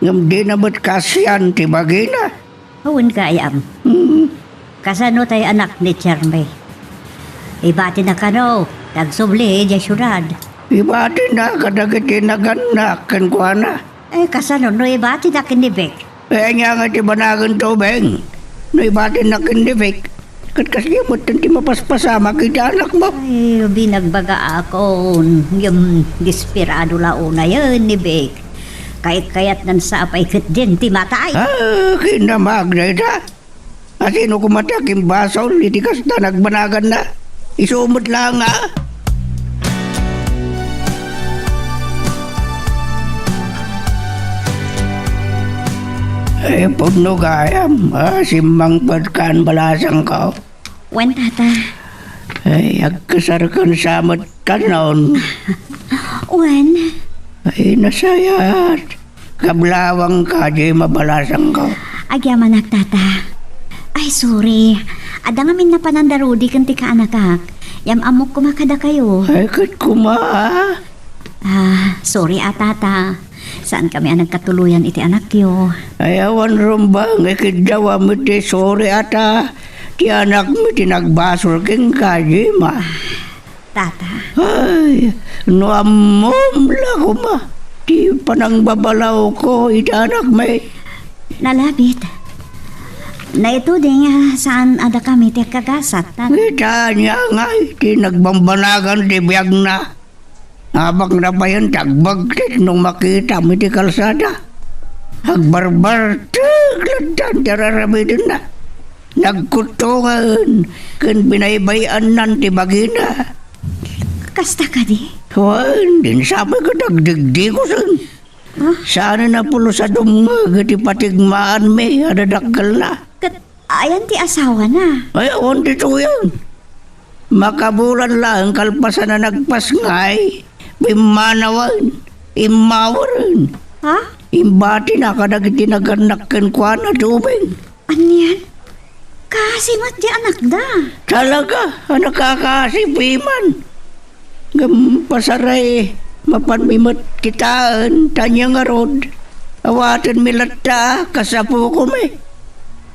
ngem dina met kaasian ti bagina. Awan gayam. Hmm. Kasano tay anak ni Charmy? Ibatina kano, ti agsubli idiay siudad. Ibatina kadagiti nagannak kenkuana. Eh, kasano no ibatina ken ni Vic? Eh, ania ngay ti banagen to, Beng? No ibatinna ken ni Vic, ket kasdiay metten ti mapaspasamak iti anakmo. Ay, binagbagaakon, ngem desperado la unayen ni Vic. Kayat-kayatnan sa pay ketdin ti matay. Ah, kinamag dayta. Asino koma ti akimbasol iti kasta nagbanaganna? Isu met laeng, a? Ay, pudno gayam, a, simmangpet kan balasangko. Wen, tata. Ay, agkasarkan sa met kanon. Wen. Ay, nasayaat. Kablawangka, diay mabalasangko. Agyamanak, tata. Ay, sorry. Adda ngamin napanan da Rudy ken ti kaanakak. Yam-ammok koma kadakayo. Ay, ket koma, a? Ah, sorry, a, tata. Saan kami a nagkatuloyan iti anakyo. Ay, awan rumbeng, ikiddawam iti sorry, a, ta. Ti anakmi ti nagbasol kenka, Gemma. Tata. Ay, no ammom la koma ti panangbabalawko iti anakmi. Nalabit. Naituding a saan a dakami ti agkagasat, tata. Ita ania ngay ti nagbambanagan ti biagna. Abakna payen ti agbagtit no makitam iti kalsada. Agbarbarteg lattan ti ar-aramidenna. Nagkuttongen ken binaybay-annan ti bagina. Kasta kadi? Wen, din sapay ket agdigdigusen. Ah? Saanen a pulos a dumngeg iti patigmaanmi a dadakkelna. Ket ayan ti asawana? Ay, awan ditoyen. Makabulan laeng kalpasan a nagpasngay, pimmanawen, immaweren. Ha? Imbatina kadagiti nagannak kenkuana ti ubing. Anian? Kaasi met ti anakda. Talaga a nakakaasi piman. Ngem pasaray, mapanmi met kitaen, ta ania ngarud, awatenmi latta kas apokomi.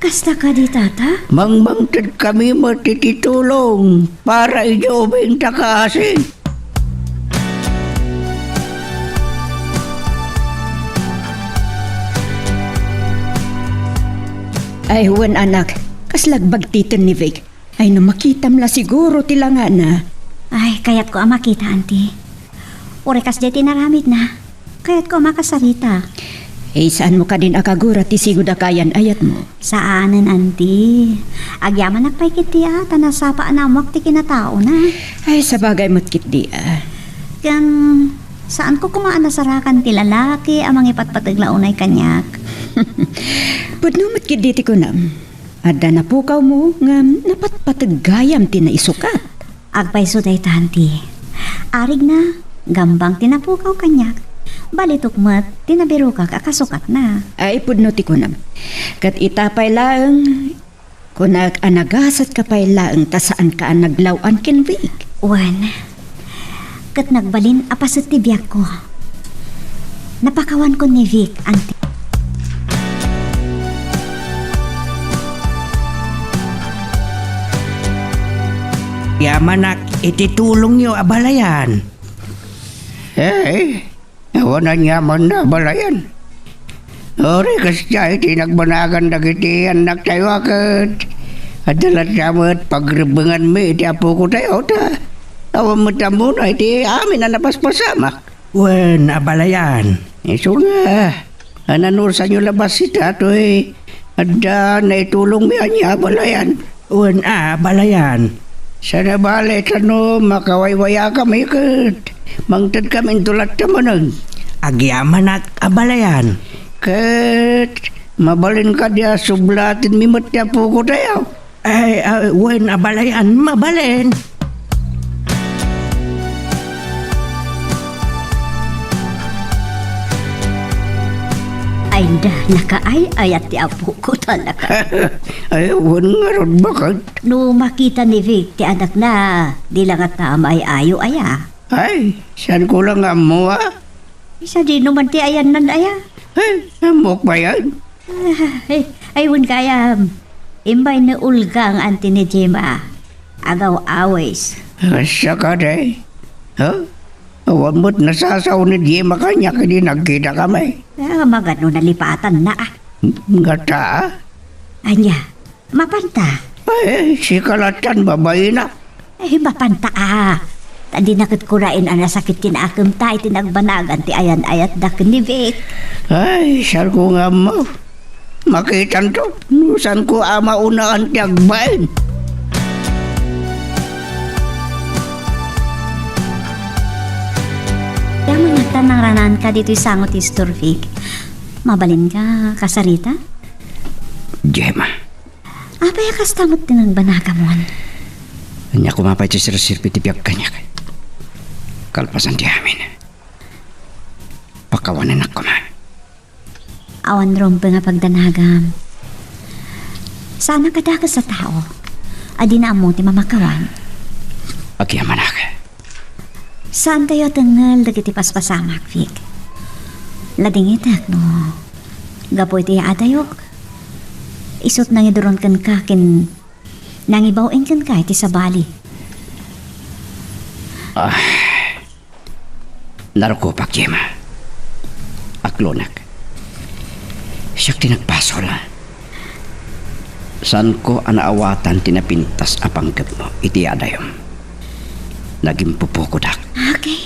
Kasta kadi, tata? Mangmangtedkami met iti tulong para idiay ubing ta kaasi. Ay, wen, anak, kasla agbagtiten ni Vic. Ay, no makitam la siguro ti langana. Ay, kayatko a makita, Auntie. Uray kasdiay ti inaramidna, kayatko a makasarita. Eh, saanmo kadin a kagura ti sigud a kayan-ayatmo? Saanen, Auntie. Agyamanak pay ketdi a, ta nasapa a naammoak ti kinataona. Ay, sabagay met ketdi a. Ken, saanko koma a nasarakan ti lalaki a mangipatpateg la unay kaniak. Pudno met ketdi ti kunam. Adda napukawmo ngem napatpateg gayam ti naisukat. Agpayso dayta, Auntie. Arigna, gambang ti napukaw kaniak. Balitok met ti nabirokak a kasukatna. Ay, pudno ti kunam. Ket ita pay laeng, kunak a nagasatka pay laeng ta saanka a naglaw-an ken Vic. Wen, ket nagbalin a paset ti biagko. Napakawankon ni Vic, Auntie. Yamanak iti tulongyo a balayan. Eh, awan aniamanna a balayan. Uray kasdiay ti nagbanagan dagiti annaktayo a ket adda latta met pagrebbenganmi iti apokotayo ta awan met ammona iti amin a napaspasamak. Wen, abalayan. Isu nga, a nanusanyo labat sita toy adda naitulongmi ania, abalayan? Wen, abalayan. Saan a bale ta no makawaywayakami ket mangtedkami into latta manen. Agyamanak, abalayan. Ket mabalin kadi a sublatenmi met ti apokotayo? Ay, ah, wen, abalayan, mabalin. Ay, da, nakaay-ayat ti apoko, talaga. Ay, wen ngarud, baket? No makita ni Vic ti anakna, di la ngata maay-ayo aya? Ay, saanko la nga ammo, a? Sadino man ti ayanna aya? Ay, ammok pay. Ay, ay, wen gayam. Imbay ni Olga nga anti ni Gemma. Agaw-awis. Asa ka, day? Ha? Awan met nasasao ni Gemma kaniak idi nagkitakami. Ah, magano nalipatanna, a? Ngata, a? Ania? Mapanta? Ay, sika lattan, babaina. Ay, mapanta, a. Ta dina ket kuraen a nasakit ti naakemta iti nagbanagan ti ayan-ayatda ken ni Vic. Ay, saanko nga ammo. Makitanto, no saanko a maunaan ti agbain. Nangranaanka ditoy sango ti istor, Vic. Mabalinka kasarita? Gemma. Apay a kasta met ti nagbanagam? Ania koma pay ti serserbi ti biag kaniak? Kalpasan ti amin, pakawanennak koma. Awan rumbeng a pagdanagam. Saanak a dakes a tao a dina ammo ti mamakawan. Agyamanak. Saantayo a tengngel dagiti paspasamak, Vic. Ladingitek no gapu iti yaadayok, isut' nangiduron kenka ken nangibaw-in kenka iti sabali. Ah, narukopak, Gemma. Aklonek. Siak ti nagbasol. Saanko a naawatan ti napintas a panggepmo iti yaadayom. Nagimpupukodak. Okay.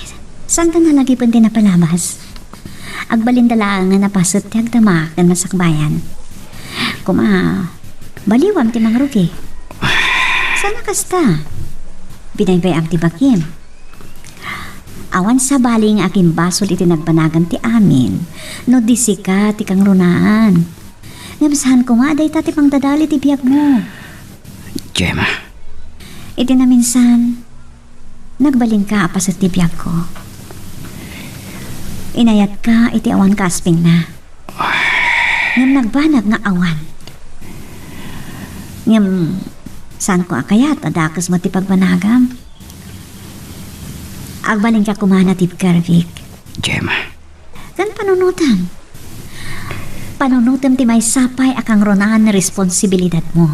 Saantan a nagipen ti napalabas. Agbalinda laeng a napaset ti agdama ken masakbayan. Koma, baliwam ti mangrugi. Saan a kasta? Binaybay-am ti bagim. Awan sabali nga agimbasol iti nagbanagam ti amin no di sika ti kangrunaan. Ngem saan koma a dayta ti pangdadael iti biagmo. Gemma. Iti naminsan, nagbalinka a paset ti biagko. Inayatka iti awan kaaspingna. Ngem nagbanag nga awan. Ngem saanko a kayat a dakes met ti pagbanagam. Agbalinka koma a natibker, Vic. Gemma. Ken panunotem. Panunotem ti maysa pay a kangrunaan a responsibilidadmo.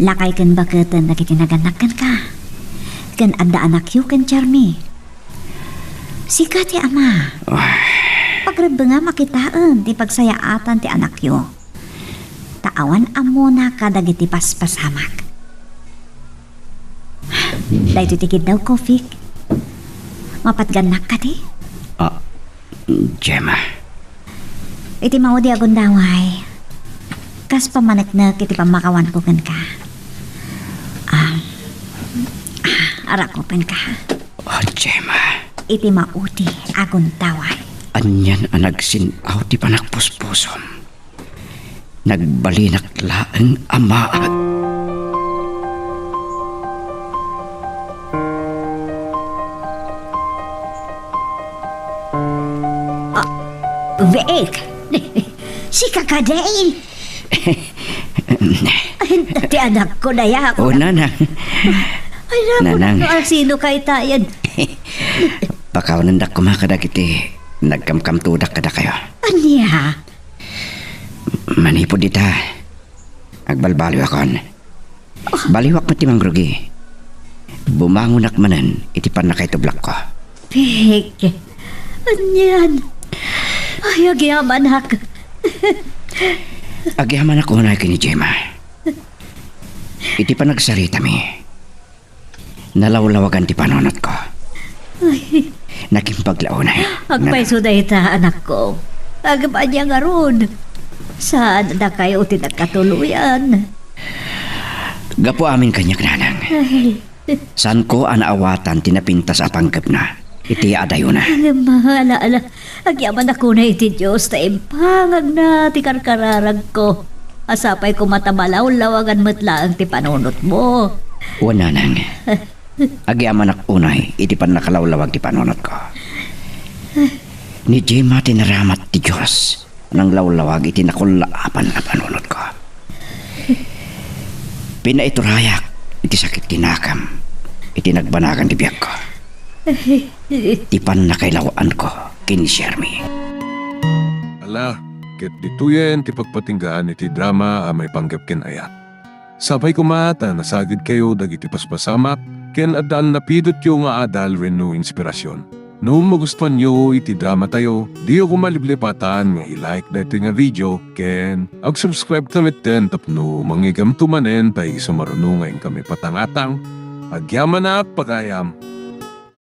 Lakay ken baketen dagiti nagannak kenka. Ken adda anakyo ken Jeremy. Sika ti ama. Ah. Pagrebbengam a kitaen ti pagsayaatan ti anakyo. Ta awan ammona kadagiti paspasamak. Daytoy ti kiddawko, Vic. Mapatgannak kadi? Ah, Gemma. Iti maudi a gundaway, kas pammaneknek iti pammakawanko kenka. Ah, ah, arakupenka. Oh, Gemma. Iti maudi a gundaway. Anian a nagsin-aw ti panagpuspusom. Nagbalinak laeng a maag. Ah, Vic, sika kadi? Ay, ti anakko, dayak. O, Nanang. Ay, naku, Nanang. Naku, ah, sino kay tayan? Pakawanendak koma kadagiti nagkamkamtodak kadakayo. Ania? Manipud ita, agbalbaliwakon. Baliwak met ti mangrugi. Bumangonak manen iti pannakaitublakko. Pig, anian? Ay, agyamanak. Agyamanak unay ken ni Gemma. Iti panagsaritami, nalawlawagan ti panunotko. Ay. Nakimpaglaunay. Agpayso dayta, anakko. Agpayso ngarud. Saan dakayo ti nagkatuloyan? Gapu amin kaniak, Nanang. Ay. Saanko a naawatan ti napintas a panggepna iti yaadayona. Ngem, ala, ala, agyamanak unay iti Dios ta impangagna ti karkararagko. A sapay koma ta malawlawagan met laeng ti panunotmo. Wen, Nanang. Agyamanak unay iti pannakalawlawag ti panunotko. Ni Gemma ti naramat ti Dios. Nanglawlawag iti nakullaapan a panunotko. Pinaiturayak iti sakit ti nakam iti nagbanagan ti biagko. Ti pannakailaw-anko ken ni Jeremy. Ala, ket ditoyen ti pagpatinggaan iti drama a maipanggep ken ayat. Sapay koma ta nasagidkayo dagiti paspasamak ken adda napidotyo nga adal wenno inspirasyon. No magustuanyo iti dramatayo, diyo koma liplipatan nga i-like daytoy nga video ken ag-subscribe ta metten tapno mangigamto manen ta isu maruno nga inkami patangatang. Agyamanak pagayam.